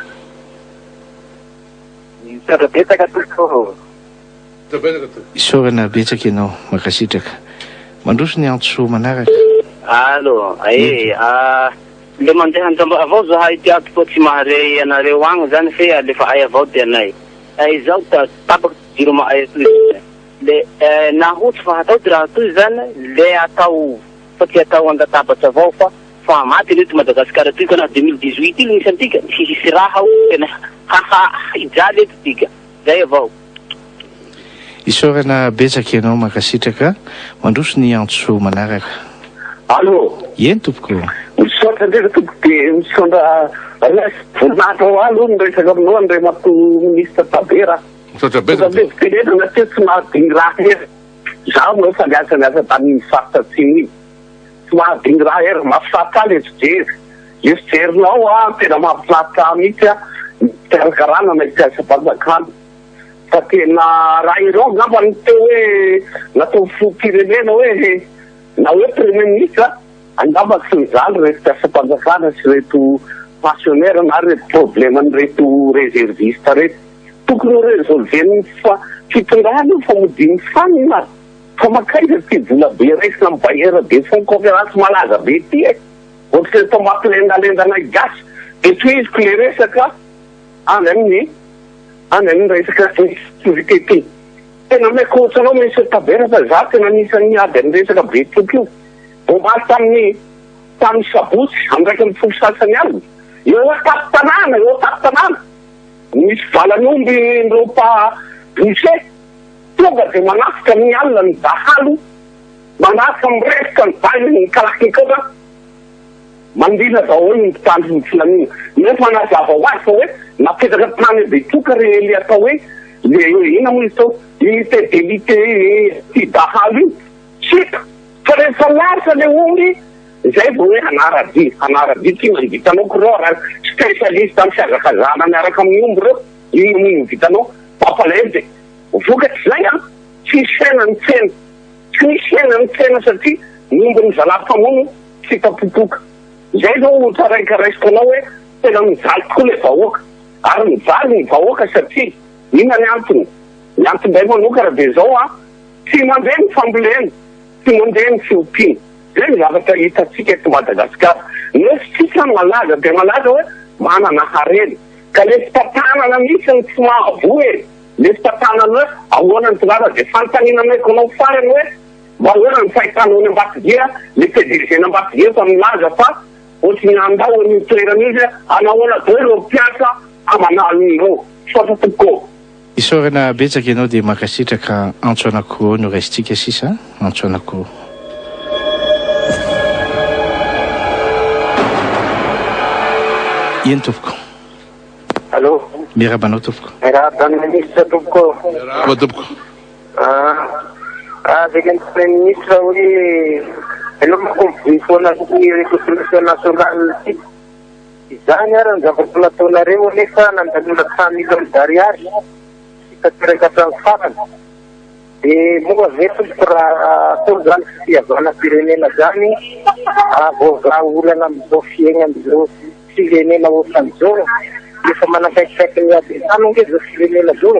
[SPEAKER 8] Misaotra betsaka tompoko.
[SPEAKER 1] Isaorana betsaka ianao, mankasitraka. Mandroso ny antso manaraka.
[SPEAKER 9] Allo, eh, ah, le mandeha anjamba avao zahay ty ato fa tsy mahare anareo agny zany fe alefa ay avao ty anay. Eh, izao ta tapaky jiro mahay atoy zany. Le eh, naho tsy fa hatao ty raha toy zany, le atao fa tsy atao an-databatsa avao fa fa maty anie ty Madagasikara toy ka naho 2018 iny misy antika, tsy hisy raha ao tena haha hijaly eto tika. Zay avao.
[SPEAKER 1] Isaorana betsaka ianao mankasitraka. Mandroso ny antso manaraka.
[SPEAKER 10] Allo.
[SPEAKER 1] Eny tompoko.
[SPEAKER 10] Misaotra indrindra tompoko dia misaotra voninahitra ho ahy aloha ny resaka aminao Andriamatoa Minisitra Tabera.
[SPEAKER 2] Misaotra betsaka.
[SPEAKER 10] Misaotra fitenenana teo tsy mahadigny raha hery. Zaho no efa niasa niasa tamin'iny faritra atsimo iny. Tsy mahadigny raha hery, mahafinaritra ahy le fijery. Le fijerinao an, tena mahafinaritra ahy mihitsy an, ny fikarakarana ilay mpiasam-panjakana. Fa tena raha ireo angamba no teo hoe natao filoham-pirenena hoe na hoe premier ministre, angamba tsy nijaly ireto mpiasam-panjakana sy ireto pensionnaires na ireto problème-n'ireto réservistes ireto. Tokony ho resolver-n'ny fitondrana io fa modian'ny fanina. Fa mankaiza ity vola be raisina amin'ny bailleur de fonds conférence malaza be ity e? Ohatran'ny efa mampilendalenda anay gasy. Dia tohiziko ilay resaka any amin'ny any amin'ny resaka insécurité ity. Tena miakohotra anao Monsieur Tabera fa za tena anisan'ny niady amin'ny resaka Betroka io. Omaly tamin'ny tamin'ny sabotsy amin'ny 11 sasany alina, eo an-tampon-tanàna, eo an-tampon-tanàna, nisy valan'omby ireo mpa boucher tonga dia manafika amin'ny alina ny dahalo, manafika mirefotra ny bail ny kalachnikov, Mangina daholo ny mpitandro ny filaminana. Nefa nazava ho azy fa hoe napetraka tany Betroka re le atao hoe le inona moa izy teo unité d'élite ty dahalo io. Tsy hita. Fa rehefa lasa le omby zay vao hoe hanara-dia. Hanara-dia ty ny vitanao ko reo raha spécialiste amin'ny fihazakazahana miaraka amin'ny omby reo. Inona moa no vitanao. Mampalahelo dia vokatr'izay an, tsisy hena ny tsena. Tsy misy hena ny tsena satria ny ombin'ny zalahy mpamono tsy hita popoka. Izay izao ohatra raika raisiko anao hoe tena mijaly tokoa ilay vahoaka. Ary mijaly ny vahoaka satria inona ny antony? Ny antony indray manokana dia izao an, tsy mandeha ny fambolena, tsy mandeha ny fiompiana. Izay ny zavatra hitantsika eto Madagasikara. Nefa isika malaza dia malaza hoe manana harena. Ka ilay fitantanana mihitsy no tsy mahavoa e! Ilay fitantanana hoe ahoana ny tongava dia fanontaniana ameko anao farany hoe Mba ahoana ny fahitanao ny Ambatodia, le PDG n'Ambatodia efa milaza fa ohatry ny handao an'io toerana io izy, anahoana daholo ireo mpiasa aman'aliny ireo? Misaotra tompoko.
[SPEAKER 1] Isaorana betsaka ianao dia mankasitraka antso anakiroa no raisintsika sisa antso anakiroa. Eny tompoko.
[SPEAKER 8] Allô.
[SPEAKER 1] Miarahaba anao tompoko.
[SPEAKER 8] Miarahaba ny ministre tompoko.
[SPEAKER 2] Miarahaba tompoko.
[SPEAKER 8] Ah, avec un premier ministre hoe ianao manko mivoy foana ny réconciliation nationale ity. Izany ary ny zavatra nataonareo anefa nandaniana 100 millions d'ariary tsy tanteraka hatramin'ny farany. Dia moa ve tompoko raha atao izany fihavanam-pirenena izany hahavoavaha olana amin'izao fiainana izao firenena ohatran'izao? Efa manakaikikaiky ny ady an-trano ange izao firenena izao.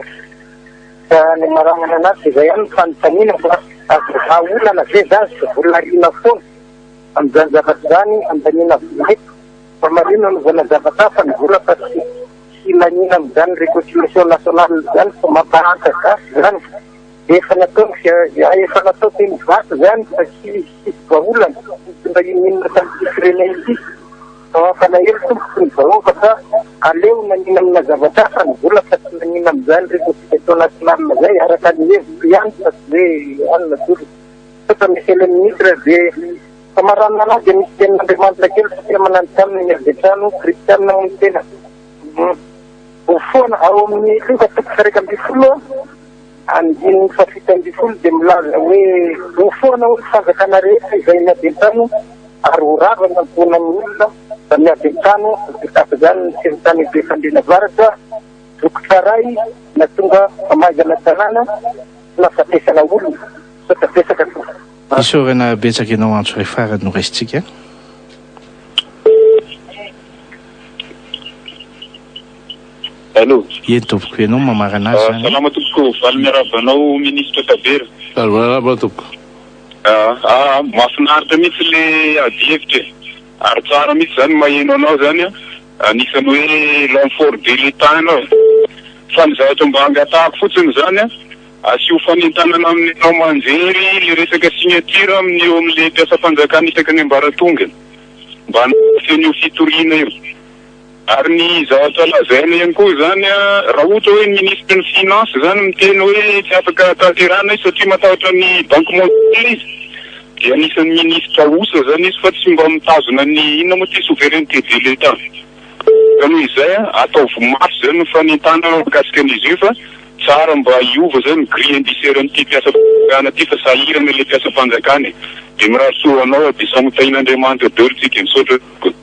[SPEAKER 8] Ka ny maranana anazy dia izay ihany ny fanontaniana fa azo vahaolana ve izany sy vola ariana foana amin'izany zavatra izany andaniana vola eto fa marina anaovana zavatra hafa ny vola fa tsy tsy laniana amin'izany réconciliation nationale izany fa mampahantra gasy izany dia efa natao ny efa natao teny Ivato izany fa tsy tsisy vahaolana mitondra inon'inona tamin'ity firenena ity. Fa mampalahelo tompoko ny vahoaka fa aleo nanina amina zavatra hafa ny vola fa tsy nanina amin'izany réconciliation nationale zay araka ny hevitro ihany fa tsy hoe anona akory. Misaotra Monsieur le Ministre dia famaranana anahy dia misy tenin'Andriamanitra kely satria mananitra aminy ny avy hatrany kristianina moa ny tena. Ho foana ao amin'ny Lioka toko faha 11 Andininy faha-17 dia milaza hoe, Ho foana hoy ny fanjakana rehetra izay miady an-trano, ary ho rava ny ankohonan'ny olona izay miady an-trano, dia tahaka izany ny niseho tany Befandriana Avaratra, Zoky Tsaray, nahatonga famaizana tanàna sy nahafatesana olona. Misaotra betsaka tompoko.
[SPEAKER 1] Isaorana betsaka ianao antso iray farany noraisintsika.
[SPEAKER 11] Allô.
[SPEAKER 1] Eny tompoko, ianao no mamarana azy izany.
[SPEAKER 11] Salama tompoko, faly miarahaba anao Ministre Tabera.
[SPEAKER 2] Faly miarahaba tompoko.
[SPEAKER 11] Ah, mahafinaritra mihitsy le adihevitra e. Ary tsara mihitsy zany maheno anao zany an. Anisan'ny hoe l'homme fort de l'Etat ianao e. Fa ny zavatra mba angatahako fotsiny zany an, asio fanentanana amin'ny haino aman-jery le resaka signature amin'ny eo amin'le mpiasam-panjakana isaky ny ambaratongany. Mba hanamafy an'io fitoriana io. Ary ny zavatra lazaina ihany koa izany, raha ohatra hoe ny minisitry ny finance izany miteny hoe tsy afaka tanterahina izy satria matahotra ny banque mondiale izy, dia anisan'ny minisitra osa izany izy fa tsy mba mitazona ny inona moa ity souveraineté de l'Etat. Ka noho izay, ataovy mafy izany ny fanentanana mikasika an'izy io fa tsara mba hiova izany ny grille indiciaire an'ity mpiasam-panjakana ity fa sahirana ilay mpiasam-panjakana e. Dia mirary soa ho anao dia samy ho tahian'Andriamanitra daholo tsika. Misaotra tompoko.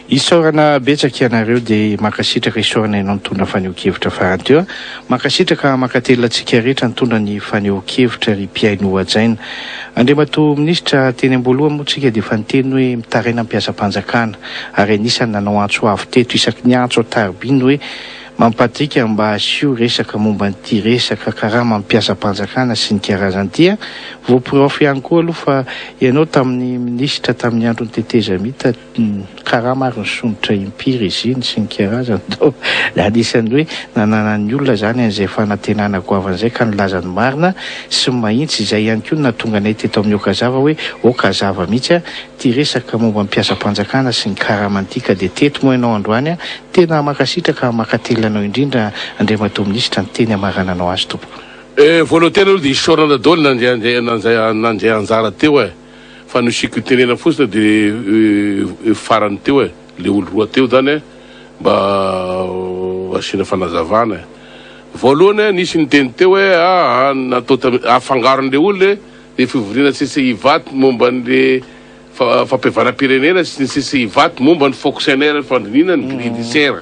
[SPEAKER 1] Isaorana betsaka ianareo dia mankasitraka isaorana ianao nitondra fanehoan-kevitra farany teo a. Mankasitraka mankatelina antsika rehetra nitondra ny fanehoan-kevitra ry mpihaino hajaina. Andriamatoa Minisitra, teny am-boalohany moa tsika dia efa niteny hoe mitaraina ny mpiasam-panjakana ary anisany nanao antso avo teto isaky ny antso an-tariby ny hoe Mampadika mba asio resaka momba an'ity resaka karaman'ny mpiasam-panjakana sy ny karazany ity a! Voaporofo ihany koa aloha fa ianao tamin'ny minisitra tamin'ny andron'ny tetezamita karama ary nisondrotra impiry izy iny sy ny karazany donc anisan'ny hoe nananan'ny olona izany an'izay fanantenana goavana izay ka nilaza ny marina sy ny mahintsy izay ihany koa no nahatonga anay teto amin'ny Okazava hoe Okazava mihitsy a! Ity resaka momba ny mpiasam-panjakana sy ny karamany ity ka dia teto moa ianao androany a! Tena mankasitraka mankatelina anao indrindra Andriamatoa Minisitra ny teny hamarananao azy tompoko.
[SPEAKER 2] Eh voalohany tena aloha dia isaorana daholo nandray nandray anjara teo eh fa ny hosiko tenena fotsiny dia farany teo eh le olo roa teo zany eh mba asiana fanazavana eh voalohany eh nisy niteny teo hoe ah natao tam afangaron'le olona eh le fivoriana CCI Ivato momba an'le fampihavanam-pirenena sy ny CCI Ivato momba ny fonctionnaire ny fandinihina ny grille indiciaire.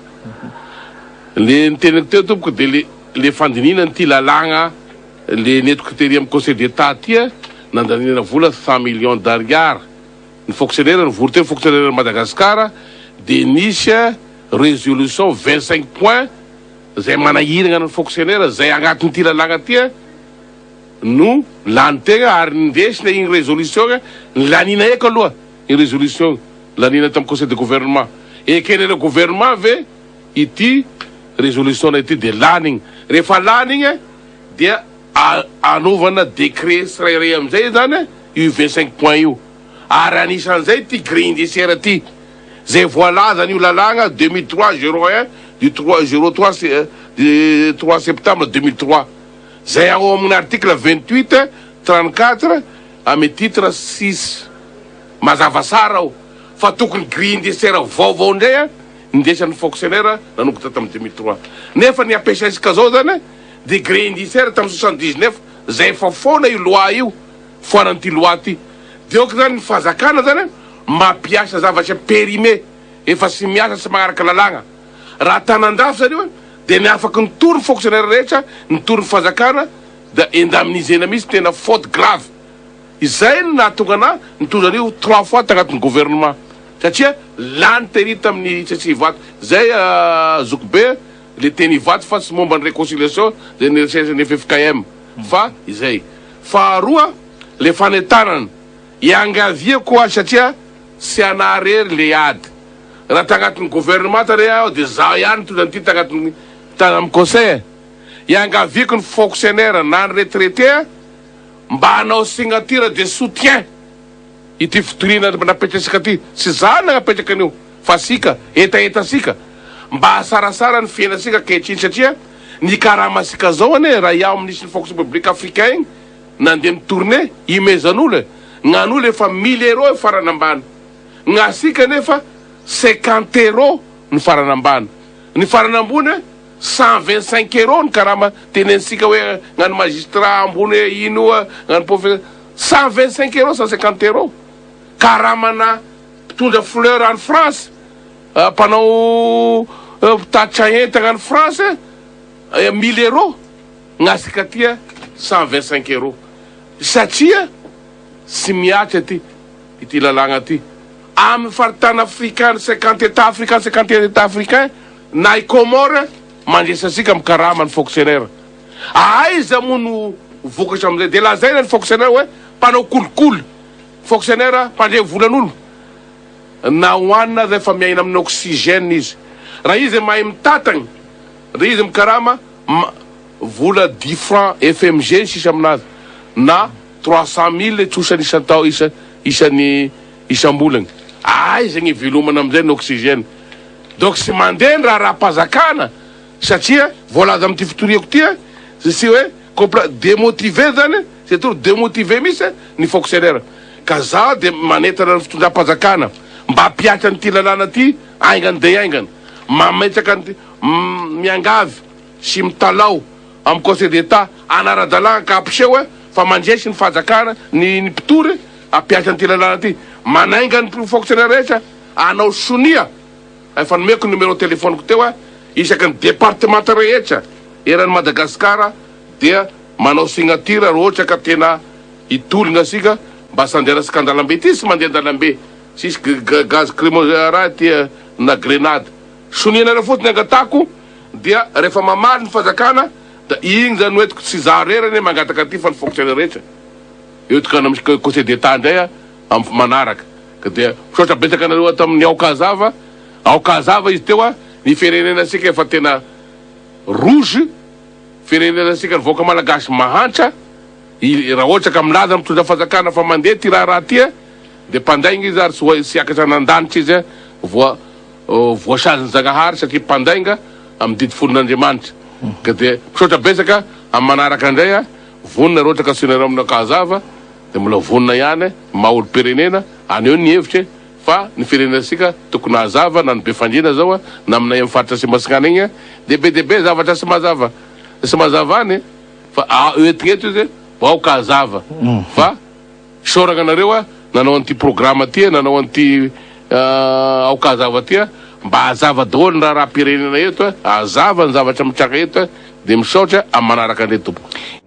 [SPEAKER 2] Le ny teniko teo tompoko dia le le fandinihina an'ity lalàgna le nentiko tery amin'ny conseil d'Etat ty a, nandaniana vola 100 millions d'ariary. Ny fonctionnaire nivory teo, fonctionnaire Madagascar dia nisy résolution 25 points zay manahiragna ny fonctionnaire zay agnatin'ity lalàgna ty a. no lany tegna ary nindesina igny résolution igny nilaniana eky aloha igny résolution igny laniana tamin'ny conseil de gouvernement ekenareo gouvernement ve ity résolution ity de lany igny rehefa lany igny dia anaovana décret tsirairay amizay zany io 25 points io ary anisan'izay ity grille indiciaire ty zay voalazan'io lalàgna 2003 01 du 3 03 du 3 septembre 2003 Izay ao amin'ny article 28, 34 amin'ny titre 6. Mazava tsara ao fa tokony grille indiciaire vaovao indray an, nindesan'ny fonctionnaire nanomboka tamin'ny 2003. Nefa ny ampiasaintsika zao zany dia grille indiciaire tamin'ny 79 izay efa foana io loi io, foanan'ity loi ity. Dia ok zany ny fanjakana zany mampiasa zavatra périmé efa tsy miasa tsy magnaraka lalàgna. Raha tanan-dafy zany io dia ny afaky nitory ny fonctionnaire rehetra nitory ny fanjakana da indemnisena mihitsy tena faute grave. Izay no nahatonga anah nitondra an'io trois fois tagnatin'ny gouvernement satria lany tery tamin'ny CCI Ivato. Zay zokibe le teny Ivato fa tsy momba ny réconciliation zay niresahan'ny ffkm fa izay. Faharoa le fanentanana iangaviako azy satria tsy anah rery le ady. Raha tagnatin'ny gouvernement re aho dia zaho ihany nitondra an'ity tagnatin'ny tany amin'ny conseil e. Iangaviako ny fonctionnaire na ny retraité mba hanao signature de soutien ity fitoriana napetrasika ty. Tsy zaho nagnapetraka an'io fa sika, hetahetasika mba hahasarasara ny fiainasika ankehitriny satria ny karamasika zao anie raha iaho minisitry ny fonction publique africain igny nandeha mi-tourner imezan'olo e, gnan'olo efa mille euros farany ambany. Gnasika anefa 50 euros ny farany ambany. Ny farany ambony 125 euros ny karama tenenintsika hoe gnan'ny magistrat ambony hoe ino io gnan'ny professeur 125 euros 150 euros karamana mpitondra fleur any France mpanao mpitatitra entagna any France 1000 euros gnasika aty 125 euros satria tsy mihatra aty ity lalàgna ity. Amin'ny faritany afrikana, 50 Etats africains, 51 Etats africains, na i Comores mandresy antsika amin'ny karama ny fonctionnaire. Aiza moa no vokatra amin'izay? Dia lazaina ny fonctionnaire hoe mpanao kolikoly, fonctionnaire mpandre volan'olo. Na hohanina aza efa miaina amin'ny oxygène izy. Raha izy mahay mitatagna, raha izy mikarama vola dix francs FMG ny sisa aminazy na 300 mille trosany isan-tao isa isany isam-bolana. Aiza ny ivelomana amin'izay ny oxygène? Donc tsy mandeha ny raharaham-panjakana satria voalaza amin'ity fitoriako ity sy hoe compla demotivé zany c'est trop demotivé mihitsy ny fonctionnaire. Ka za dia manentana ny fitondram-panjakana mba hampihatra an'ity lalàna ity haingana dia haingana. Mametraka an'ity miangavy sy mitalaho amin'ny conseil d'Etat hanara-dalàna ka hampiseho hoe fa mandresy ny fanjakana ny ny mpitory hampiasa an'ity lalàna ity. Manainga ny fonctionnaire rehetra hanao sonia. Efa nomeko ny numéro téléphone-ko teo a, isaky ny départementa rehetra eran'i Madagascar dia manao signature raha ohatra ka tena hitolona asika mba tsy handehanasika andalambe ity tsy mandeha andalambe tsisy gaz crimogène raha ity na grenade. Sonianareo fotsiny angatahako dia rehefa mamaly ny fanjakana da igny zany no entiko tsy za rery anie mangataka aty fa ny fonctionnaire rehetra eo tokana misy conseil d'etat indray am manaraka ka dia misaotra betsaka anareo ato amin'ny aoka hazava aoka hazava izy teo a ny firenena sika efa tena rouge firenena sika ny vahoaka malagasy mahantra raha ohatra ka milaza mitondra fanjakana fa mandeha ty raharaha ty a dia mpandainga izy ary tsy ho tsy hiakatra an'andanitra izy a voa voasazin'i Zagnahary satria mpandainga amin'ny didy folon'Andriamanitra. Ka dia misaotra betsaka amin'ny manaraka indray a, vonona raha ohatra ka asianareo amina Kazava dia mbola vonona ihany maha olom-pirenena, aneho ny hevitra e, fa ny firenentsika tokony hazava na ny Befandriana zao a, na aminay amin'ny faritra Atsimo Atsinanana igny a, dia be dia be zavatra tsy mazava tsy mazava any fa entigna eto izy aoka hazava fa Isaoragna anareo a nanao an'ity programme ty a, nanao an'ity aoka hazava ty a, mba hazava daholo ny raharaham-pirenena eto a, hazava ny zavatra mitranga eto a, dia misaotra amin'ny manaraka indray tompoko.